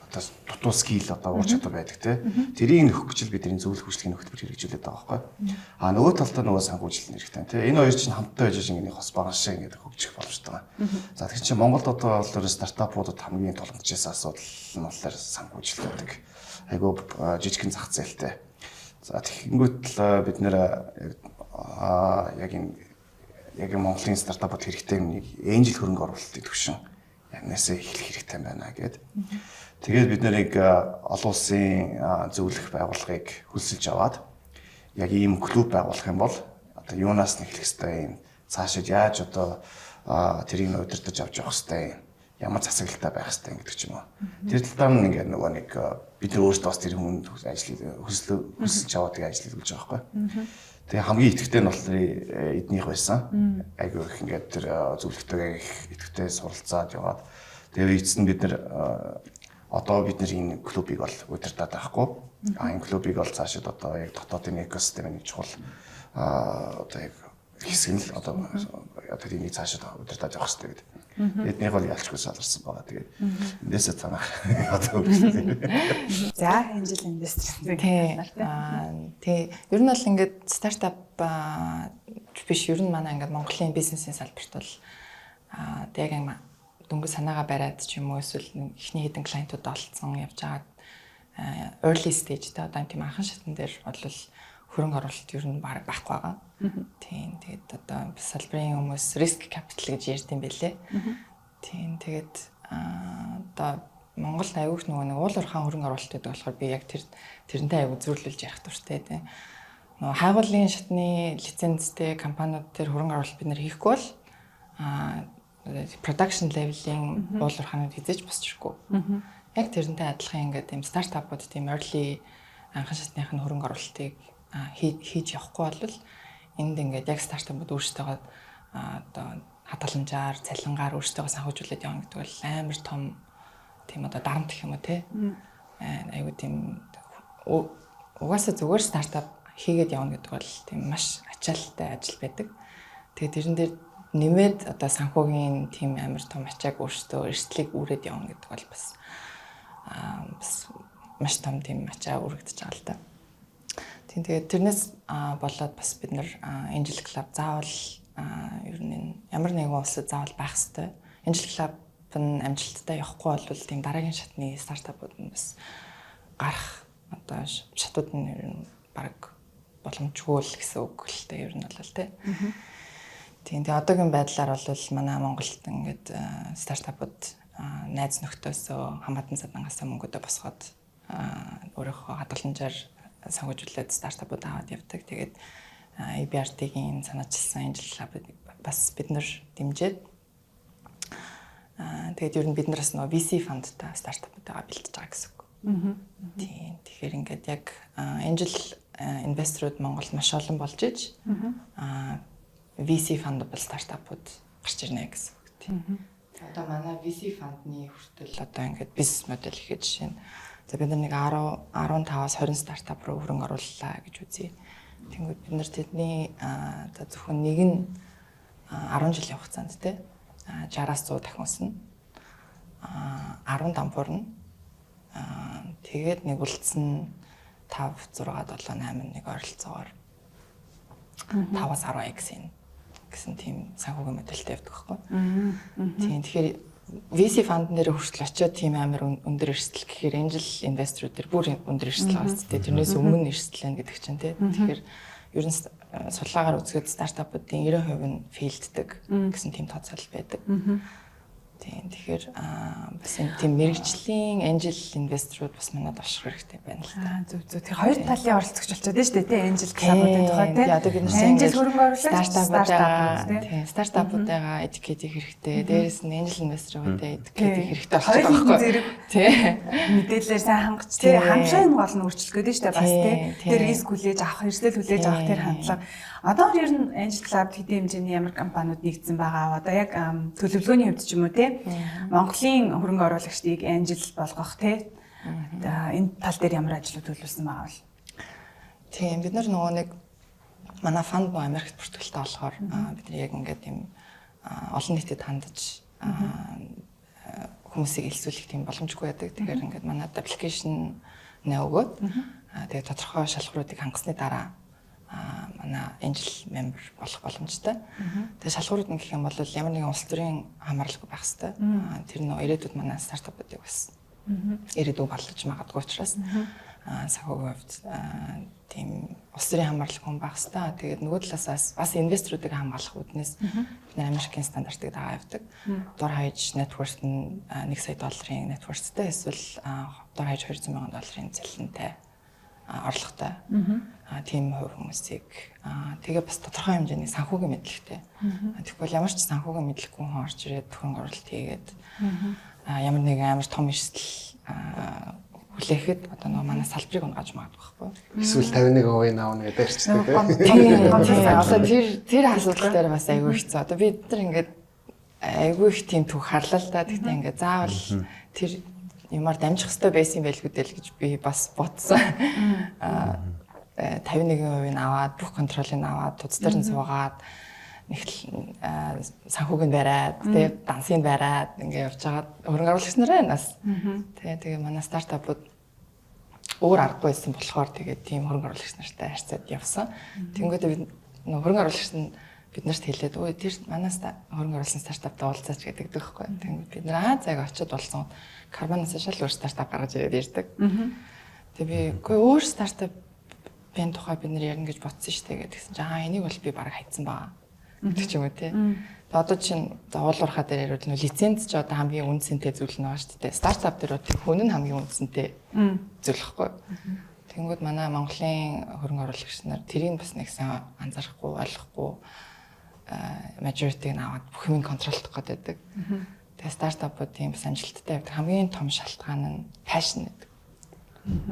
одоо дутуу skill, одоо ур чадвар байдаг те. Тэрийг нөхөх гэж л бидний зөвлөх үйлчилгээний хөтөлбөр хэрэгжүүлээд байгаа байхгүй. Нөгөө талдаа нөгөө санхүүжилт хэрэгтэй те. Энэ хоёр чинь хамтдаа байж ингэ нэг хос баган шиг ингэ хөгжих боломжтой. За, тэгэхээр чинь Монголд одоо болохоор стартапуудад хамгийн тулгамдж байсан асуудал нь болохоор санхүүжилт байдаг. Айгуу жижигхэн зах зээлтэй. За, тэгэнгүүт л бид нэр яг энэ яг Монголын стартапууд хэрэгтэй юм нэг angel хөрөнгө оруулалтын түвшин янасаа эхлэх хэрэгтэй байна гэд. Тэгээд бид нарыг олон улсын зөвлөх байгууллагыг хөлсөлж аваад яг ийм клуб байгуулах юм бол одоо юунаас нь эхлэх ёстой юм Цаашид яаж одоо тэрийг нь удирдах авч явах хэвтэй, ямар засаглалтай байх хэвтэй гэдэг ч юм уу. Тэр талаар нь ингээд нөгөө нэг бид нар өөрсдөө бас тэр хүнд ажлыг хүсэлж аваад тэгээ ажлыг хийж байгаа байхгүй. Тэгээ хамгийн идэвхтэй нь болохоор эднийх байсан. Айгүй их ингээд тэр зөвлөгтэйгээ их идэвхтэй суралцаад яваад, тэгээ эцэст нь бид нар одоо бид нар энэ клубыг бол удирдах байхгүй. А энэ клубыг бол цаашид одоо яг дотоодын экосистемийн нэг чухал одоо яг хэсэг нь л одоо энийг цаашид удирдах явах хэрэгтэй гэдэг. Эднийх бол ялчгүй саларсан байгаа. Тэгээд эндээсээ танах одоо үргэлжлээ. За, angel investor. Тий. Тий. Ер нь бол ингээд стартап биш, ер нь манай ингээд Монголын бизнесийн салбарт бол яг юм дөнгөж санаагаа бариад ч юм уу, эсвэл эхний хэдэн client ууд олцсон явж байгаа early stage те, одоо тийм анхан шатн дээр бол хөрөнгө оруулалт ер нь баг байхгүй байгаа. Тийм, тэгээд одоо салбарын хүмүүс risk capital гэж ярьд юм бэлээ. Тийм, тэгээд одоо Монгол аягүй нөгөө нэг уул уурхайн хөрөнгө оруулалт гэдэг болохоор би яг тэрнтэй аягүй зүйрлүүлж ярих дуртай, тийм. Нөгөө хайгуулын шатны лицензтэй компаниуд дээр хөрөнгө оруулалт бид нэр хийхгүй бол production level-ийн уул уурхаанууд хэзээ ч босч ирэхгүй. Яг тэрнтэй адилхан ингээд тийм стартапууд, тийм early анхан шатных нь хөрөнгө оруулалтыг хийж явахгүй бол энд ингээд яг стартапууд өөрсдөө одоо хадгаламжаар, цалингаар өөрсдөө санхүүжүүлээд явна гэдэг бол амар том тийм одоо дарамт гэх юм уу, те. Айгу тийм угаасаа зүгээр стартап хийгээд явна гэдэг бол тийм маш ачаалалтай ажил байдаг. Тэгээд тэрэн дээр нэмээд одоо санхүүгийн тийм амар том ачааг өөрсдөө эрсдлийг үүрээд явна гэдэг бол бас маш том тийм ачаа үүрэгдэж байгаа л да. Тийм, тэгээд тэрнээс болоод бас бид нар Angel Club заавал, ер нь ямар нэгэн улсад заавал байх ёстой. Angel Club нь амжилттай явахгүй бол тийм дараагийн шатны стартапууд нь бас гарах одоо шатууд нь ер нь баг боломжгүй л гэсэн үг л дээ, ер нь бол, тий. Тийм, тэгээ одоогийн байдлаар бол манай Монголд ингээд стартапууд найз нөхдөөсөө, хамаатан садангаасаа мөнгөдөө босгоод, өөрийнхөө хадгаламжаар санхүүжүүлээд стартапууд аваад явдаг. Тэгээд EBRD-гийн санаачилсан Angel Club-ыг бас бид нар дэмжиж, тэгээд ер нь бид нараас нөгөө VC fund-тай стартапуудаа бэлтэж байгаа гэсэн үг. Тийм. Тэгэхээр ингээд яг angel investor-ууд Монголд маш олон болж иж VC fundable стартапууд гарч ирнэ гэсэн үг. Тийм. Одоо манай VC fund-ны хүртэл одоо ингээд бизнес модель гэхэд жишээ нь, за, бид нар нэг 10 15-аас 20 стартап руу хөрөнгө орууллаа гэж үзье. Тэнгүүд бид нар тэдний за, зөвхөн нэг нь 10 жилийн хугацаанд, те, 60-аас 100 дахин өснө. 10 дампуурна. Тэгээд нэг үлдсэн 5 6 7 8 нэг ойролцоогоор 5-аас 10 x юм гэсэн тийм санхүүгийн модельтэй явдаг байхгүй. Тийм, тэгэхээр VC fund нэр хүртэл очиод тийм амар өндөр эрсдэл гэхээр angel investor-ууд дээр бүр өндөр эрсдэл байгаа шүү дээ. Тэрнээс өмнө эрсдэл байна гэдэг чинь, тий. Тэгэхээр ер нь судалгаагаар үзэхэд стартапуудын 90% нь fail ддэг гэсэн тийм тооцоолол байдаг. Тийм, тэгэхээр бас энэ тийм мэргэжлийн angel investor-ууд бас манад орших хэрэгтэй байна л та. Зөв зөв. Тэр хоёр талын оролцогч болчиход байна шүү дээ, тийм, angel club-уудын тухай, тийм. Одоо бид нар angel хөрөнгө оруулагч, стартапуудаа, тийм, стартапуудаа educate хийх хэрэгтэй. Дээрээс нь angel investor-уудаа educate хийх хэрэгтэй болчиход байгаа байхгүй. Зэрэг мэдээлэлээр сайн хангаж, тийм, хандлагын гол нь өөрчлөх гэдэг шүү дээ бас, тийм. Тэр риск хүлээж авах, эрсдэл хүлээж авах тэр хандлага. Одоо ер нь Angel Club хэдийн хэмжээний ямар компаниуд нэгдсэн байгаа. Одоо яг төлөвлөгөөний хувьд ч юм уу, тийм, Монголын хөрөнгө оруулагчдыг angel болгох, тийм, энэ тал дээр ямар ажлууд төлөвлөсөн байгаа вэ? Тийм, бид нар нөгөө нэг манай fund боо Америкт бүртгэлтэй болохоор бид нар яг ингээд тийм олон нийтэд хандаж хүмүүсийг элсүүлэх тийм боломжгүй байдаг. Тэгэхээр ингээд манай application нэ өгөөд, тэгээд тодорхой шалгууруудыг хангасны дараа манай angel member болох боломжтой. Тэгээ шалгуурууд нь гэх юм бол ямар нэгэн улс төрийн хамааралгүй байх хэрэгтэй. Тэр нөө ирээдүйд манай стартапуудыг бас ирээдүй баллаж магадгүй учраас санхүүгийн хувьд тийм улс төрийн хамааралгүй хүн байх хэрэгтэй. Тэгээд нөгөө талаас бас investor уудыг хамгаалах үүднээс бид нар Америкийн стандартыг дагаа явдаг. Дор хаяж net worth нь 1 сая долларын net worth-тэй эсвэл дор хаяж 200 мянган долларын цалинтай орлоготой. Тийм хувь хүмүүсийг тэгээ бас тодорхой хэмжээний санхүүгийн мэдлэгтэй. Тэгэхгүй ямар ч санхүүгийн мэдлэггүй хүн орж ирээд хөрөнгө оруулалт хийгээд ямар нэгэн амар том эрсдэл хүлээхэд одоо нөгөө манай салбарыг унгааж магадгүй байхгүй. Эсвэл 51% аавна гэдэг арчдаг тийм. Одоо тэр асуудал дээр бас айгүй хэцүү. Одоо бид нар ингээд айгүй их тийм түүх харлаа л да. Гэхдээ ингээд заавал тэр юмар дамжих хэрэгтэй байсан юм байлгүй дээ л гэж би бас бодсон. 51% нь аваад бүх control ыг аваад туц дээр нь суугаад нэг л санхүүг нь бариад, тэгээ дансыг бариад ингээ явж байгаа хөрөнгө оруулагч нараа нас. Тэгээ манай стартапууд өөр аргагүй байсан болохоор тэгээд тийм хөрөнгө оруулагч нартай харьцаад явсан. Тэнгүүдээ бид хөрөнгө оруулагч нь бид нарт хэлээд, өө, тэр манай хөрөнгө оруулсан стартаптай уулзаач гэдэг байхгүй. Тэнгүүд бид нар аа зайг очиод болсон карбонаас шал өөр стартап гаргаж ирээд ирдэг. Тэгээ би үгүй, өөр стартапын тухай бид нар ярина гэж бодсон шүү дээ гэдгсэн чинь аа, энийг бол би бараг хайцсан байгаа гэдэг ч юм уу, тий. Тэгээ одоо чинь уулуурхаа дээр яриад нөө лиценз ч одоо хамгийн үнцэнтэй зүйл нь байгаа шүү дээ. Стартап дээр бол хүн нь хамгийн үнцэнтэй зүйл байхгүй. Тэнгүүд манай Монголын хөрөнгө оруулагч нар тэрийг бас нэг сайн анзаарахгүй, ойлгохгүй majority-г нь аваад бүх юм control дох гэдэг. Тэгээ стартапууд тийм бас амжилттай явдаг. Хамгийн том шалтгаан нь passion гэдэг.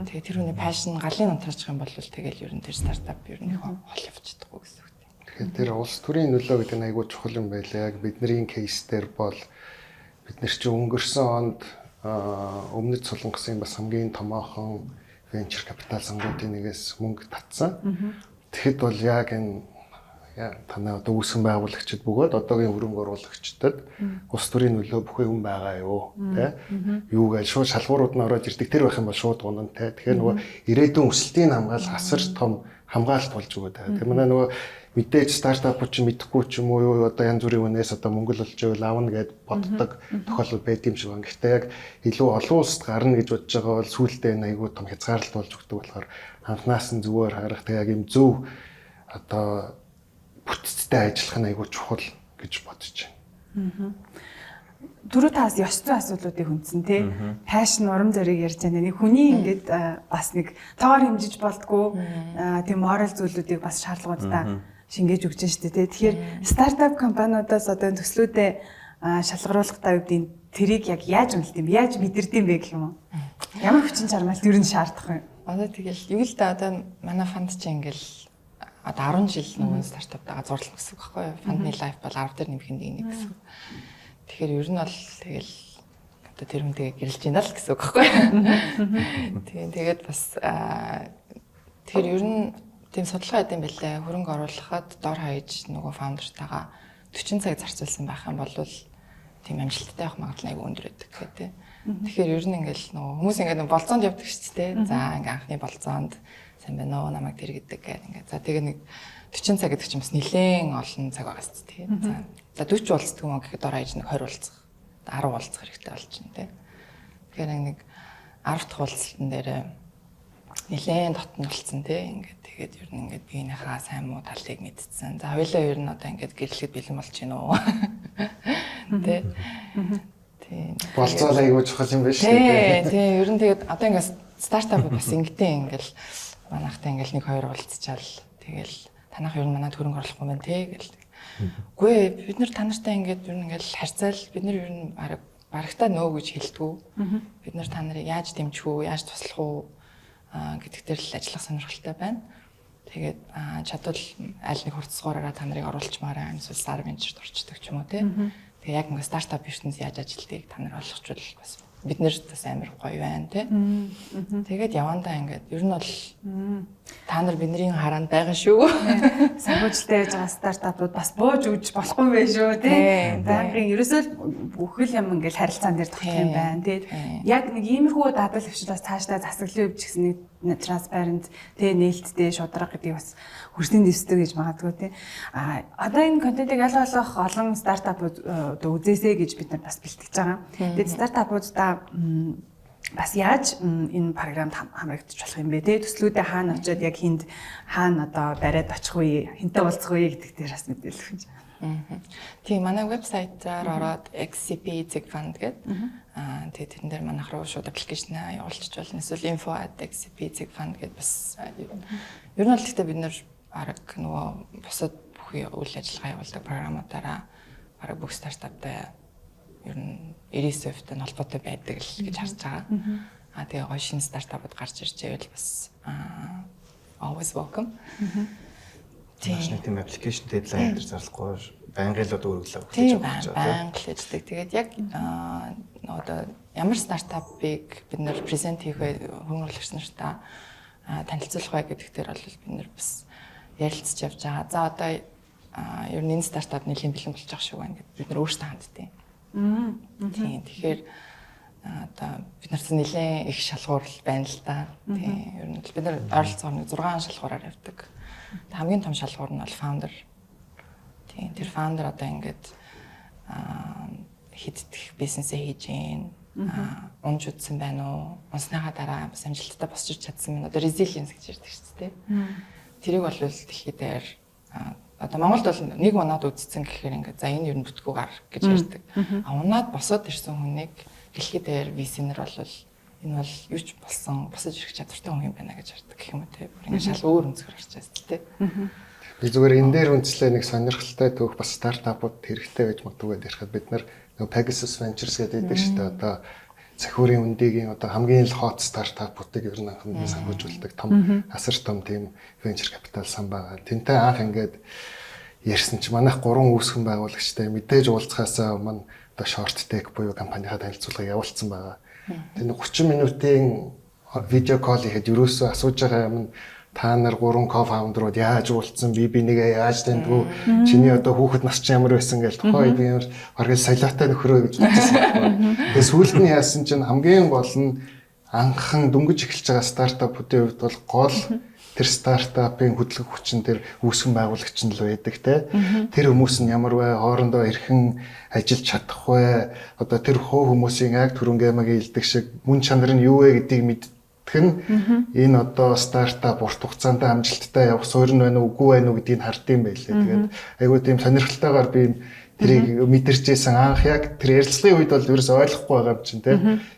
Тэгээ тэр хүний passion галын унтраачих юм бол тэгэл ер нь тэр стартап ер нь их хол явж чадахгүй гэсэн үг. Тэгэхээр тэр улс төрийн нөлөө гэдэг нь айгүй чухал юм байлаа. Яг бидний case дээр бол бид нар чинь өнгөрсөн онд Өмнөд Солонгосын бас хамгийн томоохон venture capital сангуудын нэгээс мөнгө татсан. Тэгэхэд бол яг энэ танай одоо үүсгэн байгуулагчид бөгөөд одоогийн хөрөнгө оруулагчдад улс төрийн нөлөө бүхий хүн байгаа юу, тэ, юу гэж шууд шалгуурууд нь ороод ирдэг. Тэр байх юм бол шууд унана, тэ. Тэгэхээр нөгөө ирээдүйн өсөлтийн хамгаал асар том хамгаалалт болж өгöd байгаа. Тэр манай нөгөө мэдээж стартапууд чинь мэдэхгүй ч юм уу юу, одоо янз бүрийн үнээс одоо мөнгө л олж байвал авна гэд боддог тохиолдол байд юм шиг байна. Гэхдээ яг илүү олон улсад гарна гэж бодож байгаа бол сүүлдээ энэ айгүй том хязгаарлалт болж өгдөг болохоор анхнаас нь зүгээр харах, тэг яг юм зөв одоо бүтцтэй ажиллах нь айгүй чухал гэж бодож байна. Түрүү таас ёс зүйн асуудлуудыг хүндсэн, тий. Passion, урам зориг ярьж байна. Нэг хүний ингээд бас нэг тоогоор хэмжиж болдгоо тийм moral зүйлүүдийг бас шаардлагуудаа шингээж өгч штэ, тий. Тэгэхээр стартап компаниудаас одоо төслүүдээ шалгаруулахдаа юу тэрийг яг яаж үнэлт юм бэ? Яаж мэдэрд юм бэ гэх юм уу? Ямар хүчин чармаалт ер нь шаардах юм? Одоо тэгэл юу л да, одоо манай фонд чинь ингээл одоо 10 жил нөгөө стартаптайгаа зурлах гэсэн үг байхгүй юу? Фондны life бол 10 дээр нэмэх нэг гэсэн үг. Тэгэхээр ер нь бол тэгэл одоо тэр хүнтэйгээ гэрэлж байна л гэсэн үг байхгүй юу? Тийм, тэгээд бас тэр ер нь тийм судалгаа хийдэм байлээ. Хөрөнгө оруулахад дор хаяж нөгөө founder тайгаа 40 цаг зарцуулсан байх юм бол тийм амжилттай явах магадлал айгүй өндөр байдаг гэх тээ. Тэгэхээр ер нь ингээл нөгөө хүмүүс ингээд нөгөө болзоонд явдаг шүү дээ. За, ингээ анхны болзоонд сайн байна уу, намайг тэр гэдэг гэдэг ингээд. За, тэгээ нэг 40 цаг гэдэг чинь бас нэлээд олон цаг байгаа шүү дээ. За, 40 уулздаг юм гэхэд дор хаяж нэг 20 уулзах, 10 уулзах хэрэгтэй болчихно, тий. Тэгэхээр нэг 10 дахь уулзалтан дээр нэлээд дотн болсон, тий. Ингээд тэгээд ер нь ингээд биенийхээ сайн муу талыг мэдсэн. За, хоёлаа ер нь одоо ингээд гэрлэхэд бэлэн болж байна уу? Тий. Тийм. Болзоол айгүй чухал юм байна шүү дээ. Тий, ер нь тэгээд одоо ингээд стартап бас ингэдэй, ингээл манайхтай ингээл нэг хоёр уулзчаал тэгэл танах ер нь манад хөрөнгө оруулахгүй юм байна те гэл. Үгүй ээ, бид нар та нартай ингээд ер нь ингээл харьцаал, бид нар ер нь бараг барагтаа нөө гэж хэлдэггүй. Бид нар та нарыг яаж дэмжих үү, яаж туслах уу гэдэг дээр л ажиллах сонирхолтой байна. Тэгээд чадвал аль нэг хурцсгаараа та нарыг оруулчмаараа, эсвэл Star Venture-д орчдөг ч юм уу, те. Тэгээ яг ингээ стартап ертөнц яаж ажилтгийг та нар ойлгочвол бас бид нарт бас амар гоё байна, те. Тэгээд явандаа ингээд ер нь бол та нар бидний хараанд байгаа шүү. Санхүүжилттэй яаж байгаа стартапууд бас бууж өгч болохгүй юм байна шүү, тий. Байнгын ерөөсөө бүхэл юм ингээл харилцаан дээр тогтох юм байна, тий. Яг нэг иймэрхүү дадал хвшил бас цаашдаа засаглалын хувьд ч гэсэн нэг transparent, тий, нээлттэй, шударга гэдгийг бас хөрсний дэвсдэг гэж магадгүй, тий. А одоо энэ контентыг аль болох олон стартапууд одоо үзээсэй гэж бид нар бас бэлтгэж байгаа. Тэгээд стартапуудаа бас яаж энэ програмд хамрагдчих болох юм бэ, те, төслүүдээ хаана очиод яг хүнд хаана одоо бариад очих вэ, хэнтэй уулзах вэ гэдэг дээр бас мэдээлэл өгч. Тийм, манай вебсайтаар ороод XCP Zig Fund гэдэг. Тэгээд тэрэн дээр манайх руу шууд application аа явуулчих болно. Эсвэл info@xcp.fund гэдээ бас ер нь бол, гэхдээ бид нэр бараг нөгөө бусад бүхий үйл ажиллагаа явуулдаг програмуудаараа бараг бүх стартаптай ер нь 99% та холбоотой байдаг л гэж харж байгаа. Тэгээ гоё шинэ стартапууд гарч ирж байвал бас always welcome. Тийм. Нэг тийм application deadline дээр зарлахгүй, байнгын л одоо өргөлөө хүлээж авах гэж байгаа. Байнга л ажилладаг. Тэгээд яг одоо ямар стартапыг бид нэр present хийх вэ, хөрөнгө оруулагч нартай танилцуулах вэ гэдэг дээр бол бид нэр бас ярилцж явж байгаа. За, одоо ер нь энэ стартап нэлийн бэлэн болж байгаа шүү байна гэд бид нар өөрсдөө ханддیں۔ Тийм, тэгэхээр одоо бид нарт нэлээд их шалгуур байна л да. Тийм, ер нь бид нар ойролцоогоор нэг 6 шалгуураар явдаг. Хамгийн том шалгуур нь бол founder. Тийм, тэр founder одоо ингээд хэддэх бизнесээ хийж гин, унж үзсэн байна уу? Унсныхаа дараа бас амжилттай босч чадсан байна. Одоо resilience гэж ярьдаг шүү дээ. Тэрийг бол дэлхий дээр одоо Монголд бол нэг унаад үзсэн гэхээр ингээд за, энэ ер нь бүтгүү гар гэж ярьдаг. А унаад босоод ирсэн хүнийг дэлхий дээр VC-нэр бол энэ бол юу ч болсон босож ирэх чадвартай хүн юм байна гэж хардаг гэх юм уу, те. Бүр ингээд шал өөр өнцгөр харж байгаа шүү дээ. Би зүгээр энэ дээр үндэслээ нэг сонирхолтой түүх, бас стартапууд хэрэгтэй байж магадгүй гэдээ ярихад, бид нар нөгөө Pegasus Ventures гэдэг шүү дээ. Одоо цахиурын үндигийн одоо хамгийн л hot стартапуудыг ер нь анханд санхүүжүүлдэг том, асар том тийм venture capital сан байгаа. Тэнтэй анх ингээд ярьсан чи манайх гурван үүсгэн байгуулагчтай мэдээж уулзахаасаа өмнө одоо short deck буюу компанийнхаа танилцуулгыг явуулсан байгаа. Тэр 30 минутын видео call хийхэд ерөөсөө асууж байгаа юм нь та нар гурван co-founder ууд яаж уулзсан, би бинийгээ яаж таньдгүй, чиний одоо хүүхэд нас чи ямар байсан гэж, тухайн үед ямар бараг солиотой нөхрөө гэж бодчихсон байхгүй. Тэгээ сүүлд нь яасан чинь хамгийн гол нь анхан дөнгөж эхэлж байгаа стартапуудын хувьд бол гол тэр стартапын хөдлөх хүчин тэр үүсгэн байгуулагч нь л байдаг, те. Тэр хүмүүс нь ямар вэ? Хоорондоо хэрхэн ажиллаж чадах вэ? Одоо тэр хувь хүмүүсийн яг түрүүн гэмэгийн хэлдэг шиг мөн чанар нь юу вэ гэдгийг мэддэг нь энэ одоо стартап урт хугацаанд амжилттай явах суурь нь байна уу, үгүй байна уу гэдгийг хардсан байлээ. Тэгээд айгуу тийм сонирхолтойгоор би тэрийг мэдэрчээсэн. Анх яг тэр ярилцлагын үед бол ерөөс ойлгохгүй байгаа юм чинь, те.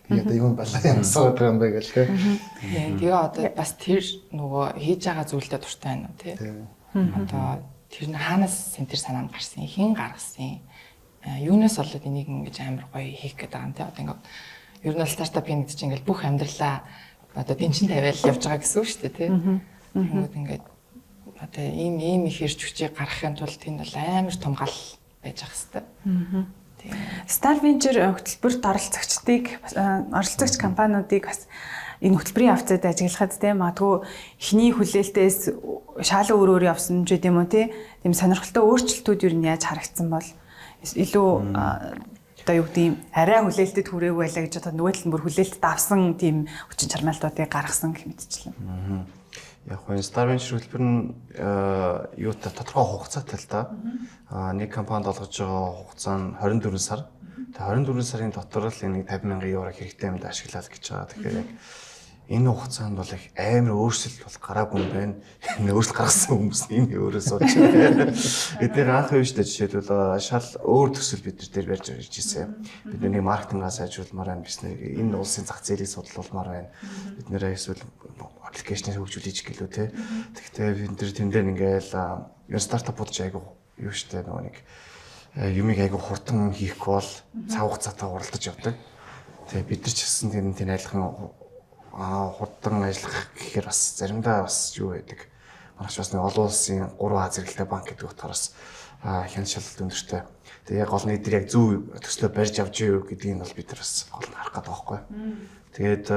Тэгээд одоо юм балаа ямсаад байгаа юм бэ гэл, те. Тэгээ одоо бас тэр нөгөө хийж байгаа зүйлдээ дуртай байна уу, те. Одоо тэр нь хаанаас тэр санаа нь гарсан, хэн гаргасан, юунаас болоод энийг ингэж амар гоё хийх гээд байгаа юм, те. Одоо ингээд ер нь бол стартап хийнэ гэдэг чинь ингээд бүх амьдралаа одоо дэнчин тавиал явж байгаа гэсэн үг шүү дээ, те. Тэнгүүд ингээд одоо ийм ийм их ирч хүчийг гаргахын тулд энэ бол амар том гал байж ах хэвээр. Star Venture хөтөлбөрт оролцогчдыг, оролцогч компаниудыг бас энэ хөтөлбөрийн явцад ажиглахад, те, магадгүй эхний хүлээлтээс шал өөр өөр явсан ч гэдэм үү, те, тийм сонирхолтой өөрчлөлтүүд юу нь яаж харагдсан бол, илүү одоо юу гэдэг юм, арай хүлээлтэд хүрээгүй байлаа гэж одоо нөгөө тал нь бүр хүлээлтэд авсан тийм хүчин чармайлтуудыг гаргасан гэх мэтчлэн. Яг хөө Star Venture хөтөлбөр нь юутай тодорхой хугацаатай л да. Нэг компанид олгож байгаа хугацаа нь 24 сар. Тэгээ 24 сарын дотор л энэ 50 мянган евро хэрэгтэй юмд ашиглаад гэж байгаа. Тэгэхээр яг энэ хугацаанд бол их амар өөрчлөлт бол гараагүй юм байна. Энэ өөрчлөлт гаргасан хүмүүс нь энэ өөрөө сууж байна. Эдгээр анх юм шүү дээ. Жишээлбэл, шал өөр төсөл бид нар дээр барьж ирж ирсэн. Бид нэг маркетингаа сайжруулмаар байна. Бид энэ улсын зах зээлийг судлуулмаар байна. Бид нэрээ эсвэл application ийг хөгжүүлж гэлүү, те. Тэгэхдээ бид нар тэн дээр ингээл ер стартапууд ч айгу юу штэ, нөгөө нэг юмыг айгу хурдан хийхгүй бол цаг хугацаатай уралдаж явдаг. Тэгээ бид нар ч гэсэн тэр тийм адилхан хурдан ажиллах гэхээр бас заримдаа бас юу байдаг. Манайч бас нэг олон улсын 3 А зэрэглэлтэй банк гэдэг утгаараас хяналт шалгалт өндөртэй. Тэгээ яг гол нь эдгээр яг зөв төслөө барьж авч юу гэдгийг нь бол бид нар бас гол нь харах гэдэг байхгүй. Тэгээд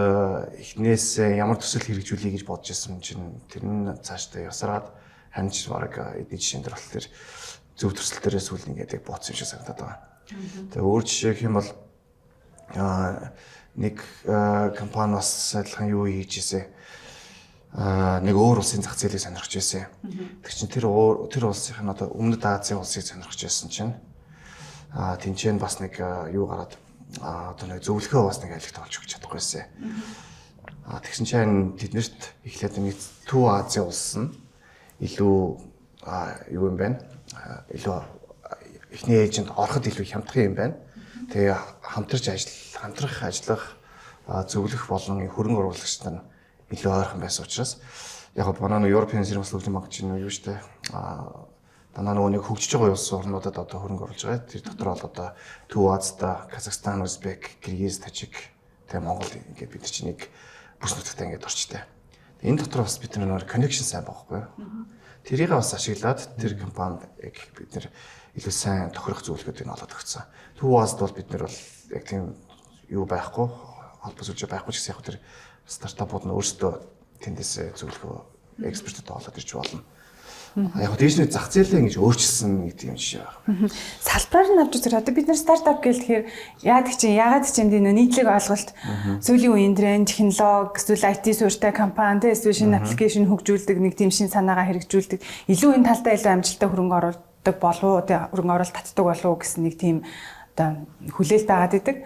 эхнээс ямар төсөл хэрэгжүүлэе гэж бодож ирсэн чинь тэр нь цаашдаа явсараад ханч баг эдийн жишээн дээр болохоор зөв төсөл дээрээ сүүл ингээд яг бууцсан юм шиг санагдаад байгаа. Тэгээ өөр жишээ гэх юм бол нэг компани бас адилхан юу хийж ирсэн. Нэг өөр улсын зах зээлийг сонирхож байсан. Тэр чинь тэр улсын нь одоо Өмнөд Азийн улсыг сонирхож байсан чинь тэнцэн бас нэг юу гараад одоо нэг зөвлөгөө бас нэг айлгт олж өгч чадахгүй байсан. Тэгсэн чинь тэднэрт эхлээд нэг Төв Азийн улс нь илүү юу юм бэ? Илүү эхний ээлжинд ороход илүү хямдхан юм байна. Тэгээ хамтарч ажил, хамтрах ажиллах, зөвлөх болон хөрөнгө оруулагчид нь илүү ойрхон байсан учраас яг манай нөгөө Европын Сэргээн хөгжлийн банк чинь юу штэ дандаа нөгөө нэг хөгжиж байгаа улс орнуудад одоо хөрөнгө оруулж байгаа. Тэр дотор бол одоо Төв Азид, Казахстан, Узбек, Киргиз, Тажик, тэгээ Монгол ингээд бид нар чинь нэг бүс нутагтай ингээд орчтой. Энэ дотор бас бид нар нөгөө connection сайн байгаа байхгүй юу? Тэрийг бас ашиглаад тэр компанид яг бид нар илүү сайн тохирох зөвлөгөөдийг нь олоод өгсөн. Төв Азид бол бид нар бол яг тийм юу байхгүй, холбоо сүлжээ байхгүй ч гэсэн яг тэр стартапууд нь өөрсдөө тэндээс зөвлөгөө экспертэд олоод ирж болно. Яг дээш нь зах зээлээ ингэж өөрчилсөн нэг тийм жишээ байна. Салбараар нь авч үзэх. Одоо бид нар стартап гэлтэхээр яадаг чинь яагаад ч юм дэ нийтлэг ойлголт сүүлийн үеийн тренд, технологи, эсвэл IT суурьтай компани, тэ эсвэл шинэ application хөгжүүлдэг, нэг тийм шинэ санаагаа хэрэгжүүлдэг. Илүү энэ талдаа илүү амжилттай хөрөнгө оруулдаг болов уу, тэ хөрөнгө оруулалт татдаг болов уу гэсэн нэг тийм одоо хүлээлт байгаад идэг.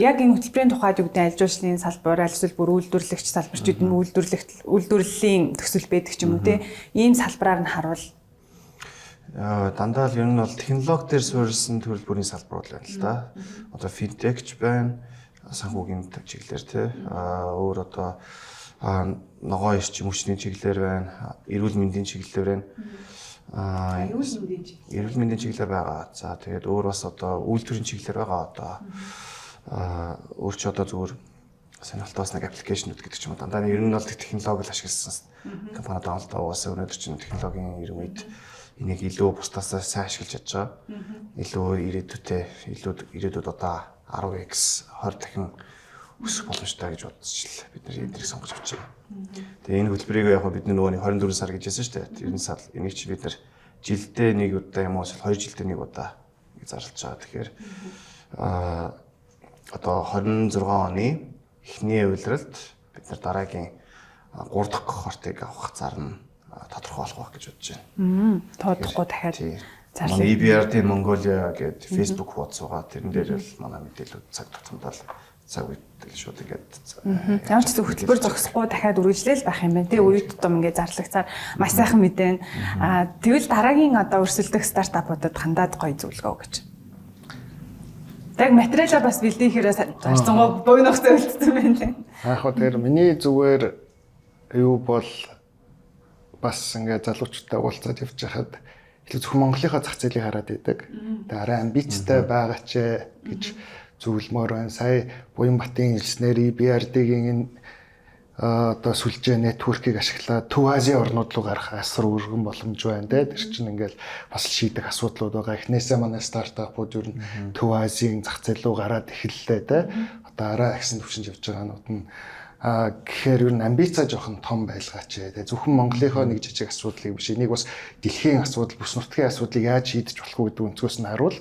Яг энэ хөтөлбөрийн тухайд юу гэдэг аль жуулчлалын салбар, аль эсвэл бүр үйлдвэрлэгч салбарч гэдэг нь үйлдвэрлэгт үйлдвэрлэлийн төсөл байдаг ч юм уу те. Ийм салбараар нь харуул Дандаа л ер нь бол технологи дээр суурилсан төрөл бүрийн салбарууд байна л да. Одоо финтек ч байна, санхүүгийн чиглэлээр те. Өөр одоо ногоо эрчим хүчний чиглэлээр байна, эрүүл мэндийн чиглэлээр байна. Эрүүл мэндийн чиглэл. Эрүүл мэндийн чиглэлээр байгаа. За тэгээд өөр бас одоо үйлдвэрийн чиглэлээр байгаа одоо. Өөр ч одоо зүгээр сонирхолтой бас нэг application үүд гэдэг ч юм уу. Дандаа ер нь бол технологи л ашигласан компаниуд байгаа л да. Угаасаа өнөөдөр чинь технологийн 90 үед энийг илүү бусдаасаа сайн ашиглаж чадж байгаа. Илүү ирээдүйтэй, илүү ирээдүйд одоо 10x 20 дахин өсөх боломжтой гэж бодож л бид нар эднийг сонгож авч байгаа. Тэгээ энэ хөтөлбөрийг яг бид нөгөө нэг 24 сар гэж хэлсэн шүү дээ. Тэр сар энийг чи бид нар жилдээ нэг удаа юм уу эсвэл 2 жилдээ нэг удаа ингэж зарлж байгаа. Тэгэхээр одоо 26 оны эхний улиралд бид нар дараагийн 3 дахь кохортыг авах зар нь тодорхой болох байх гэж бодож байна. Тоодохгүй дахиад зарлаа. Манай EBRD Mongolia гэдэг Facebook хуудас байгаа. Тэрэн дээр л манай мэдээлүүд цаг тутамдаа л цаг үед л шууд ингээд Ямар ч зүйл хөтөлбөр зогсохгүй дахиад үргэлжлээл байх юм байна. Тэгээ үе тутам ингээд зарлагцаар маш сайхан мэдэн. Тэгвэл дараагийн одоо өрсөлдөх стартапуудад хандаад гоё зөвлөгөө гэж. Яг материалаа бас бэлдээхээрээ зарцсангоо богино хугацаа үлдсэн байна лээ. Яг хөө тэр миний зүгээр юу бол бас ингээд залуучуудтай уулзаад явж байхад илүү зөвхөн Монголынхаа зах зээлийг хараад идэг. Тэгээ арай амбицтай байгаач гэж зөвлөмөр байна. Сая Буянбатын хэлснээр EBRD-гийн энэ одоо сүлжээ network ийг ашиглаад Төв Азийн орнууд руу гарах асар өргөн боломж байна те. Тэр чинь ингээл бас шийдэх асуудлууд байгаа. Эхнээсээ манай стартапууд ер нь Төв Азийн зах зээл рүү гараад эхэллээ те. Одоо арай агсан төвшөнд явж байгаа нууд нь гэхээр ер нь амбицаа жоохон том байлгаач. Тэгээ зөвхөн Монголынхоо нэг жижиг асуудлыг биш, энийг бас дэлхийн асуудал, бүс нутгийн асуудлыг яаж шийдэж болох вэ гэдэг өнцгөөс нь харуул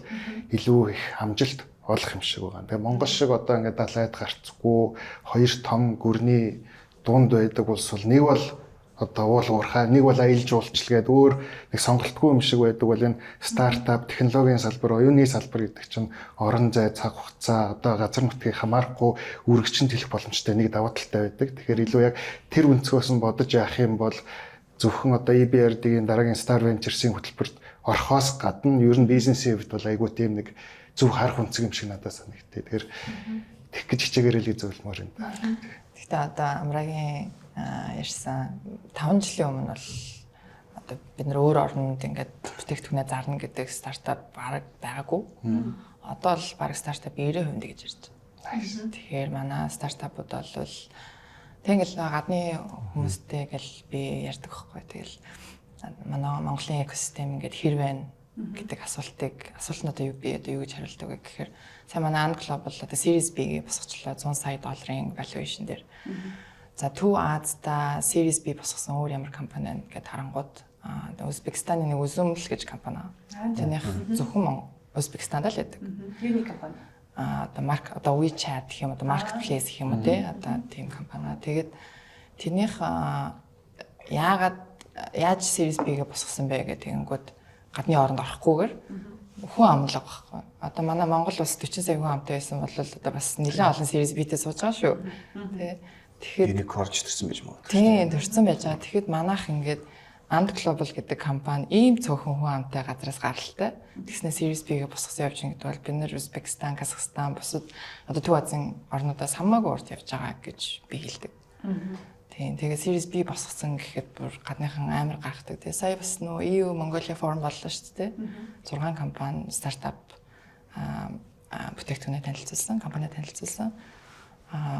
илүү их амжилт олох юм шиг байгаа. Тэгээ Монгол шиг одоо ингээд далайд гарцгүй хоёр том гүрний дунд байдаг улс бол нэг бол одоо уул уурхай, нэг бол аялал жуулчлал гээд өөр нэг сонголтгүй юм шиг байдаг бол энэ стартап, технологийн салбар, оюуны салбар гэдэг чинь орон зай, цаг хугацаа, одоо газар нутгийг хамаарахгүй үргэлжлэн тэлэх боломжтой нэг давуу талтай байдаг. Тэгэхээр илүү яг тэр өнцгөөс нь бодож явах юм бол зөвхөн одоо EBRD-ийн дараагийн Star Ventures-ийн хөтөлбөрт орохоос гадна ер нь бизнесийн хувьд бол айгүй тийм нэг зөв харах өнцөг юм шиг надад санагдтыг. Тэгэхээр тэгэх гэж хичээгээрэй л гэж зөвлөмөр юм да. Гэхдээ одоо Амрагийн ярьсан 5 жилийн өмнө бол одоо бид нар өөр оронд ингээд бүтээгдэхүүнээ зарна гэдэг стартап бараг байгаагүй. Одоо л бараг стартап 90% гэж ярьж байна. Тэгэхээр манай стартапууд бол тэг ингээл гадны хүмүүстэй гэл би ярьдаг байхгүй. Тэгэл манай Монголын экосистем ингээд хэр байна гэдэг асуултыг асуулт нь одоо юу би одоо юу гэж хариулдаг вэ гэхээр сайн манай Ant Global одоо Series B-г босгочлоо 100 сая долларын valuation дээр. За Төв Азда Series B босгосон өөр ямар компани байна гэд харангууд Узбекистаны нэг Uzuml гэж компани. Тэрнийх зөвхөн Узбекистанд л байдаг. Юуны компани? Одоо марк одоо WeChat гэх юм одоо marketplace гэх юм уу те одоо тийм компани. Тэгээд тэрнийх яагаад яаж Series B-г босгосон бэ гэх тэгэнгүүт гадны оронд орохгүйгээр хүн амлага байхгүй. Одоо манай Монгол улс 40 сая хүн амтай байсан бол одоо бас нэлээд олон Series B-тэй сууж байгаа шүү. Тэ. Тэгэхэд unicorn ч төрсэн байж магадгүй. Тийм, төрсэн байж байгаа. Тэгэхэд манайх ингээд Ant Global гэдэг компани ийм цөөхөн хүн амтай газраас гаралтай. Тэгснэ Series B-гээ босгосон явж байгаа гэдэг бол бид нэр Узбекистан, Казахстан, бусад одоо Төв Азийн орнуудаас хамаагүй урд явж байгаа гэж би хэлдэг. Тийм, тэгээ Series B босгосон гэхэд бүр гадныхан амар гайхдаг. Тэгээ сая бас нөө EU Mongolia Forum боллоо шүү дээ. 6 компани стартап бүтээгдэхүүнээ танилцуулсан, компани танилцуулсан.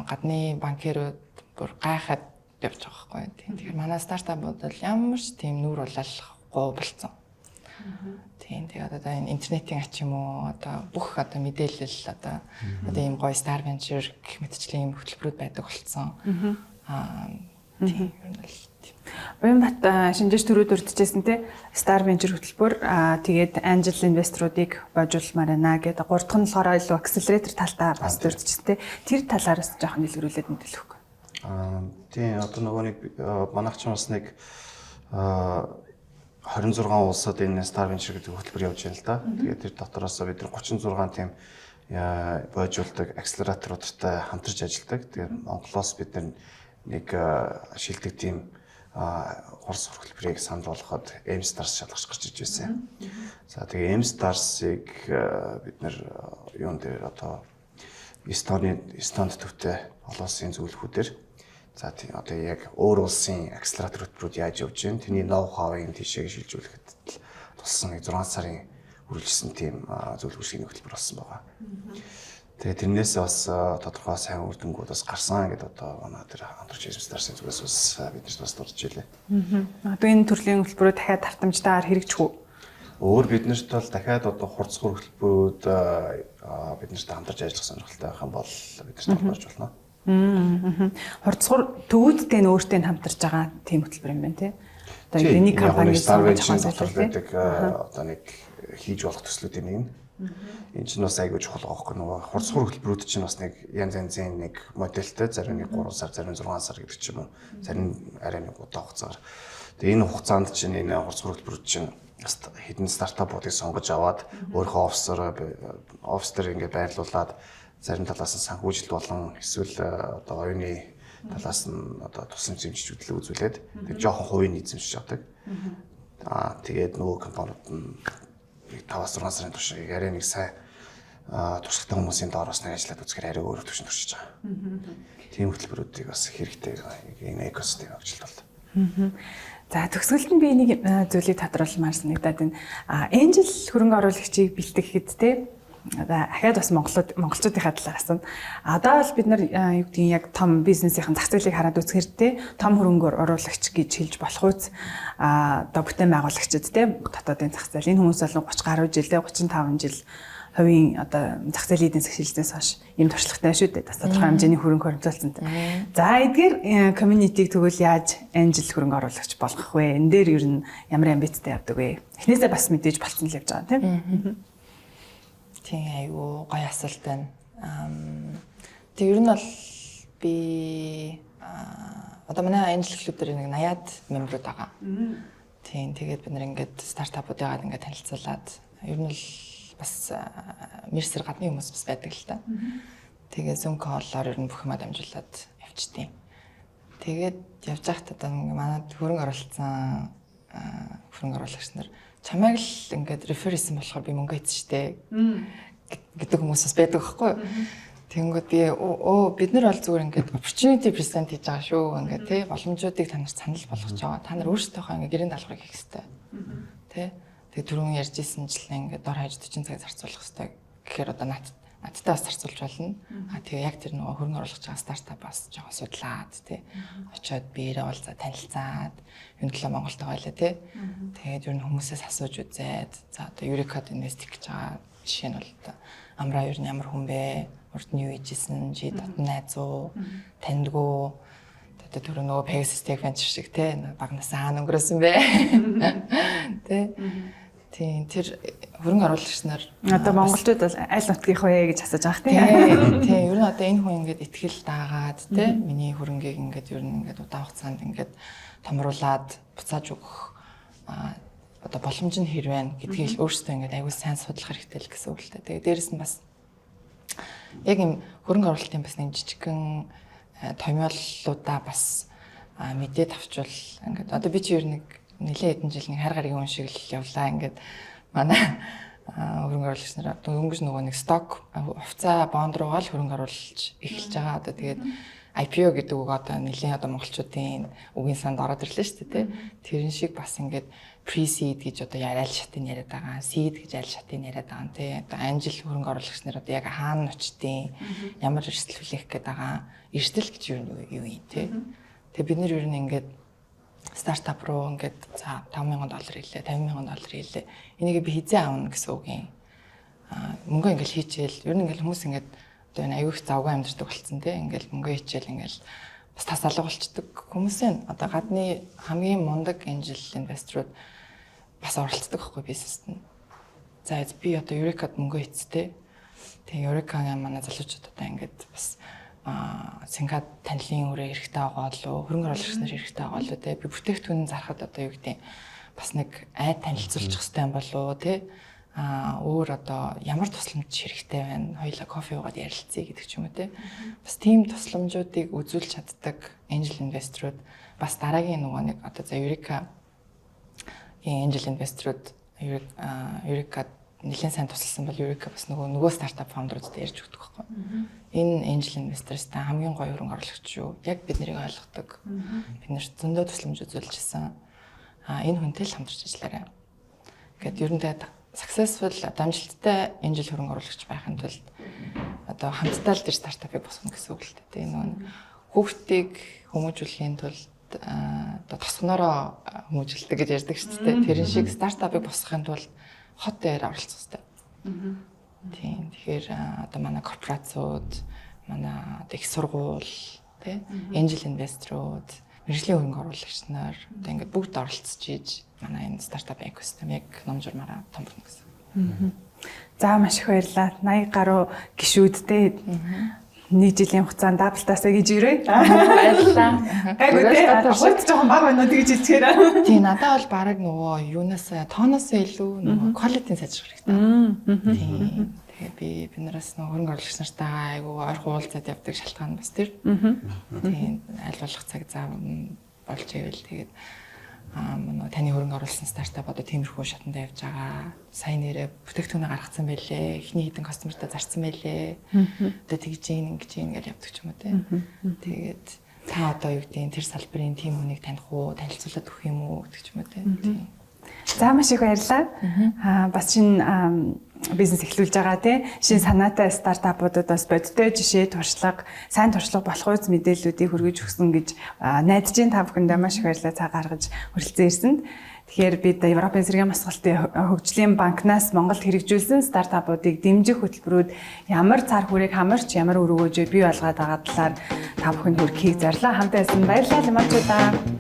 Гадны банкирууд бүр гайхаад явж байгаа байхгүй. Тийм. Тэгэхээр манай стартапууд бол ямар ч тийм нүүр улаалахгүй болцсон. Тийм. Тэгээд одоо энэ интернетийн ач юм уу, одоо бүх одоо мэдээлэл, одоо ийм гоё Star Venture гэх мэтчлийн ийм хөтөлбөрүүд байдаг болцсон. Тийм, ер нь л тийм. Буянбат, шинжээч түрүү дурдчихсэн те, Star Venture хөтөлбөр, тэгээд Angel investor-уудыг боожуулмаар байна гэдэг. Гурав дахь нь болохоор илүү accelerator талтаа бас дурдчихсан те. Тэр талаар бас жоохон дэлгэрүүлээд мэдээлэх үү? Тийм, одоо нөгөө нэг манайх ч бас нэг 26 улсад энэ Star Venture гэдэг хөтөлбөр явж байна л да. Тэгээд тэр дотроос бид нар 36 тийм боожуулдаг accelerator уудтай хамтарч ажилладаг. Тэгээд Монголоос бид нар нэг шилдэг тийм хурц хөтөлбөрийг санал болгоход M-Stars шалгарч гарч иж байсан. За, тэгээ M-Stars-ыг бид нар юун дээр, одоо Эстоны, Эстонд төвтэй олон улсын зөвлөхүүдээр, за тийм, одоо яг өөр улсын accelerator хөтөлбөрүүд яаж явж байна, тэрний ноу хавыг тийшээ шилжүүлэхэд туссан нэг 6 сарын үргэлжлсэн тийм зөвлөгөөшийн хөтөлбөр болсон байгаа. Тэгээ тэрнээс бас тодорхой сайн үр дүнгууд бас гарсан гэдээ одоо манай тэр хамтрагч M-Stars-ын зүгээс бас биднэрт бас дурдж илээ. Одоо энэ төрлийн хөтөлбөрөө дахиад давтамжтайгаар хэрэгжих үү? Өөр биднэрт бол дахиад одоо хурцгар хөтөлбөрүүд биднэрт хамтарч ажиллах сонирхолтой байх юм бол биднэрт холбоож болно. Хурцгар төвүүдтэй нь өөртөө нь хамтарч байгаа тийм хөтөлбөр юм байна тий. Одоо нэг компани сонгож авах дотор байдаг одоо нэг хийж болох төслүүдийн нэг нь. Энэ чинь бас айгүй чухал байгаа байхгүй, нөгөө хурцгар хөтөлбөрүүд чинь бас нэг янз янзын нэг модельтэй, зарим нэг 3 сар, зарим 6 сар гэдэг ч юм уу. Зарим арай нэг удаан хугацаагаар. Тэгээ энэ хугацаанд чинь энэ хурцгар хөтөлбөрүүд чинь хэдэн стартапуудыг сонгож аваад өөрийнхөө офисоор, офис дээр ингээд байрлуулад, зарим талаас нь санхүүжилт болон эсвэл одоо оюуны талаас нь одоо тусламж дэмжиж үзүүлээд тэг жоохон хувийн эзэмшиж авдаг. Тэгээд нөгөө компаниуд нь нэг 5-6 сарын турш арай нэг сайн туршлагатай хүмүүсийн доор бас нэг ажиллаад үзэхээр арай өөр төвшөнд туршиж байгаа. Тийм хөтөлбөрүүдийг бас хэрэгтэй энэ экосистем хөгжилт бол. За, төгсгөлд нь би нэг зүйлийг тодруулмаар санагдаад байна. Angel хөрөнгө оруулагчийг бэлтгэхэд те, одоо ахаад бас монголууд, монголчуудынхаа талаар асууна. Одоо бол бид нар юу гэдгийг яг том бизнесийн зах зээлийг хараад үзэхээр те, том хөрөнгө оруулагч гэж хэлж болох үз одоо бүтээн байгуулагчид те, дотоодын зах зээл, энэ хүмүүс бол 30 гаруй жил те, 35 жил хувийн одоо зах зээлийн эдийн засаг шилжсэнээс хойш ийм туршлагатай шүү дээ. Бас тодорхой хэмжээний хөрөнгө хоригдуулсан. За, эдгээр community-г тэгвэл яаж angel хөрөнгө оруулагч болгох вэ? Энэ дээр ер нь ямар амбицтай явдаг вэ? Эхнээсээ бас мэдээж болцсон л явж байгаа, тийм. Тийм, айгүй гоё асуулт байна. Тэг ер нь бол би одоо манай angel клуб дээр нэг 80-аад member үүд байгаа. Тийм, тэгээд бид нар ингээд стартапуудыгаа ингээд танилцуулаад, ер нь л бас мерсер гадны хүмүүс бас байдаг л та. Тэгээ Zoom call-оор ер нь бүх юмаа дамжуулаад явчихдээ. Тэгээд явж байхад одоо манай хөрөнгө оруулсан хөрөнгө оруулагч нар чамайг л ингээд refer хийсэн болохоор би мөнгө хийсэн штэ гэдэг хүмүүс бас байдаг байхгүй юу? Тэнгүүд би өө, бид нар бол зүгээр ингээд opportunity present хийж байгаа шүү. Ингээд тий, боломжуудыг та нарт санал болгож байгаа. Та нар өөрсдийнхөө ингээд гэрийн даалгаврыг хийх хэрэгтэй. Тий. Тэгээ түрүүн ярьж исэн жилэн ингээд дор хаяж 40 цаг зарцуулах хэрэгтэй гэхээр одоо надтай бас зарцуулж болно. А тэгээ яг тэр нөгөө хөрөнгө оруулах байгаа стартап бас жоохон судлаад тий. Очиод биеэрээ уулзаа, танилцаад, юу төлөө Монголд байгаа лээ тий. Тэгээд ер нь хүмүүсээс асууж үзээд, за одоо Eureka invest гэж байгаа жишээ нь бол одоо Амраа ер нь ямар хүн бэ? Урд нь юу хийжсэн? Чи дотн найз уу? Таньдгүй, одоо түрүү нөгөө Pegasus Tech Venture шиг те, багнаас хаана өнгөрөөсөн бэ? Тэ. Тийм, тэр хөрөнгө оруулагч нар Одоо монголчууд бол аль нутгийнх вэ гэж асууж байгаа, тийм. Тийм, ер нь одоо энэ хүн ингээд итгэл дагаад те, миний хөрөнгийг ингээд ер нь ингээд удаан хугацаанд ингээд томруулад буцааж өгөх одоо боломж нь хэр байна гэдгийг өөрсдөө ингээд аягүй сайн судлах хэрэгтэй л гэсэн үг л та. Тэгээ дээрэс нь бас яг юм хөрөнгө оруулалтын бас нэг жижигхэн томьёоллуудаа бас мэдээд авчвал ингээд одоо би чи ер нь нэг Нилээ хэдэн жил нэг хар гаригийн хүн шиг л явлаа. Ингээд манай хөрөнгө оруулагч нар дөнгөж нөгөө нэг stock хувьцаа, бонд руугаа л хөрөнгө оруулж эхэлж байгаа. Одоо тэгээд IPO гэдэг үг одоо нэлийн одоо монголчуудын үгийн санд ороод ирлээ шүү дээ, тий. Тэрэн шиг бас ингээд pre-seed гэж одоо аль шатыг яриад байгаа, seed гэж аль шатыг яриад байгаа, тий. Одоо angel хөрөнгө оруулагч нар одоо яг хаана очдیں، ямар эрсдэл хүлээх гээд байгаа, эрсдэл гэж юу юу юм, тий. Тэгээ бид нар ер нь ингээд стартап руу ингээд за 5000 доллар хийлээ, 50,000 доллар хийлээ. Энийг би хизээ авна гэсэн үг юм. Мөнгө ингээл хийчихэл ер нь ингээл хүмүүс ингээд одоо энэ аюу их завгүй амьдардаг болсон, тий. Ингээл мөнгө хийчихэл ингээл бас тас алга болчдөг хүмүүс энэ. Одоо гадны хамгийн мундаг angel investor ууд бас оролцдог байхгүй бизнест нь. За, би одоо Eureka-д мөнгө хийцтэй. Тэгээ Eureka-гийн манай залуучууд одоо ингээд бас Сингад танилын өрөө хэрэгтэй байгаа болов, хөрөнгө оруулагч нар хэрэгтэй байгаа болов, те, би бүтээгдэхүүн зархад одоо юу гэдэг, бас нэг айд танилцуулчих хэрэгтэй юм болов, те, өөр одоо ямар тусламж хэрэгтэй байна, хоёлаа кофе уугаад ярилцъя гэдэг ч юм уу, те. Бас тийм тусламжуудыг үзүүлж чаддаг angel investor ууд бас дараагийн нөгөө нэг одоо за Eureka angel investor ууд Eureka нэлээд сайн тусалсан бол Eureka бас нөгөө стартап founder уудад ярьж өгдөг байхгүй. Энэ angel investors-тай хамгийн гоё хөрөнгө оруулагч юу? Яг бид нарыг ойлгодог. Бид нарт зөндөө тусламж үзүүлжсэн. Энэ хүнтэй л хамтарч ажиллаарай. Гэт ер нь тэгээд successful, амжилттай angel хөрөнгө оруулагч байхын тулд одоо хамтдаа л тэр стартапыг босгоно гэсэн үг л дээ. Тэгээ нөгөө хүүхдийг хүмүүжүүлэхийн тулд одоо тосгоноороо хүмүүжүүлдэг гэж ярьдаг шүү дээ. Тэрэн шиг стартапыг босгохын тулд хот дээр оролцох хэрэгтэй. Тийм. Тэгэхээр одоо манай корпорациуд, манай одоо их сургууль, тий, angel investor ууд, мэргэжлийн хөрөнгө оруулагч нар одоо ингээд бүгд оролцож ийж манай энэ стартап экосистем яг ном журмаараа том болно гэсэн. За, маш их баярлалаа. 80 гаруй гишүүдтэй нэг жилийн хугацаанд double таасаа гэж ирээ. Баярлалаа. Гайгүй те. Хурд жоохон бага байна уу тэгж хэлчихээр. Тийм, надад бол бараг нөгөө юунаас тооноос илүү нөгөө quality сайжрах хэрэгтэй. Тийм. Тэгээ бид нараас нөгөө хөрөнгө оруулагч нартайгаа айгүй ойрхон уулзаад явдаг шалтгаан бас тэр. Тийм, аль болох цаг зав болж ивэл тэгээд нөгөө таны хөрөнгө оруулсан стартап одоо тиймэрхүү шатанд явж байгаа. Сая нэрээ бүтээгдэхүүнээ гаргацсан байлээ. Эхний хэдэн customer тай зарцсан байлээ. Одоо тэгж ийн, ингэж ийн гэж явдаг ч юм уу, те. Тэгээд та одоо юу гэдгийг тэр салбарын тийм хүнийг таних уу, танилцуулаад өгөх юм уу гэдэг ч юм уу, те. Тийм. За, маш их баярлалаа. Бас шинэ бизнес эхлүүлж байгаа, тий, шинэ санаатай стартапуудад бас бодтой жишээ, туршлага, сайн туршлага болох үз мэдээллүүдийг хүргэж өгсөн гэж найдаж байна. Та бүхэндээ маш их баярлалаа цаг гаргаж хүрэлцэн ирсэнд. Тэгэхээр бид Европын сэргээн босголтын хөгжлийн банкнаас Монголд хэрэгжүүлсэн стартапуудыг дэмжих хөтөлбөрүүд ямар цар хүрээг хамарч, ямар үр өгөөжөө бий болгоод байгаа талаар та бүхэнд хүргэхийг зорилоо. Хамт байсан баярлалаа, лимончуудаа.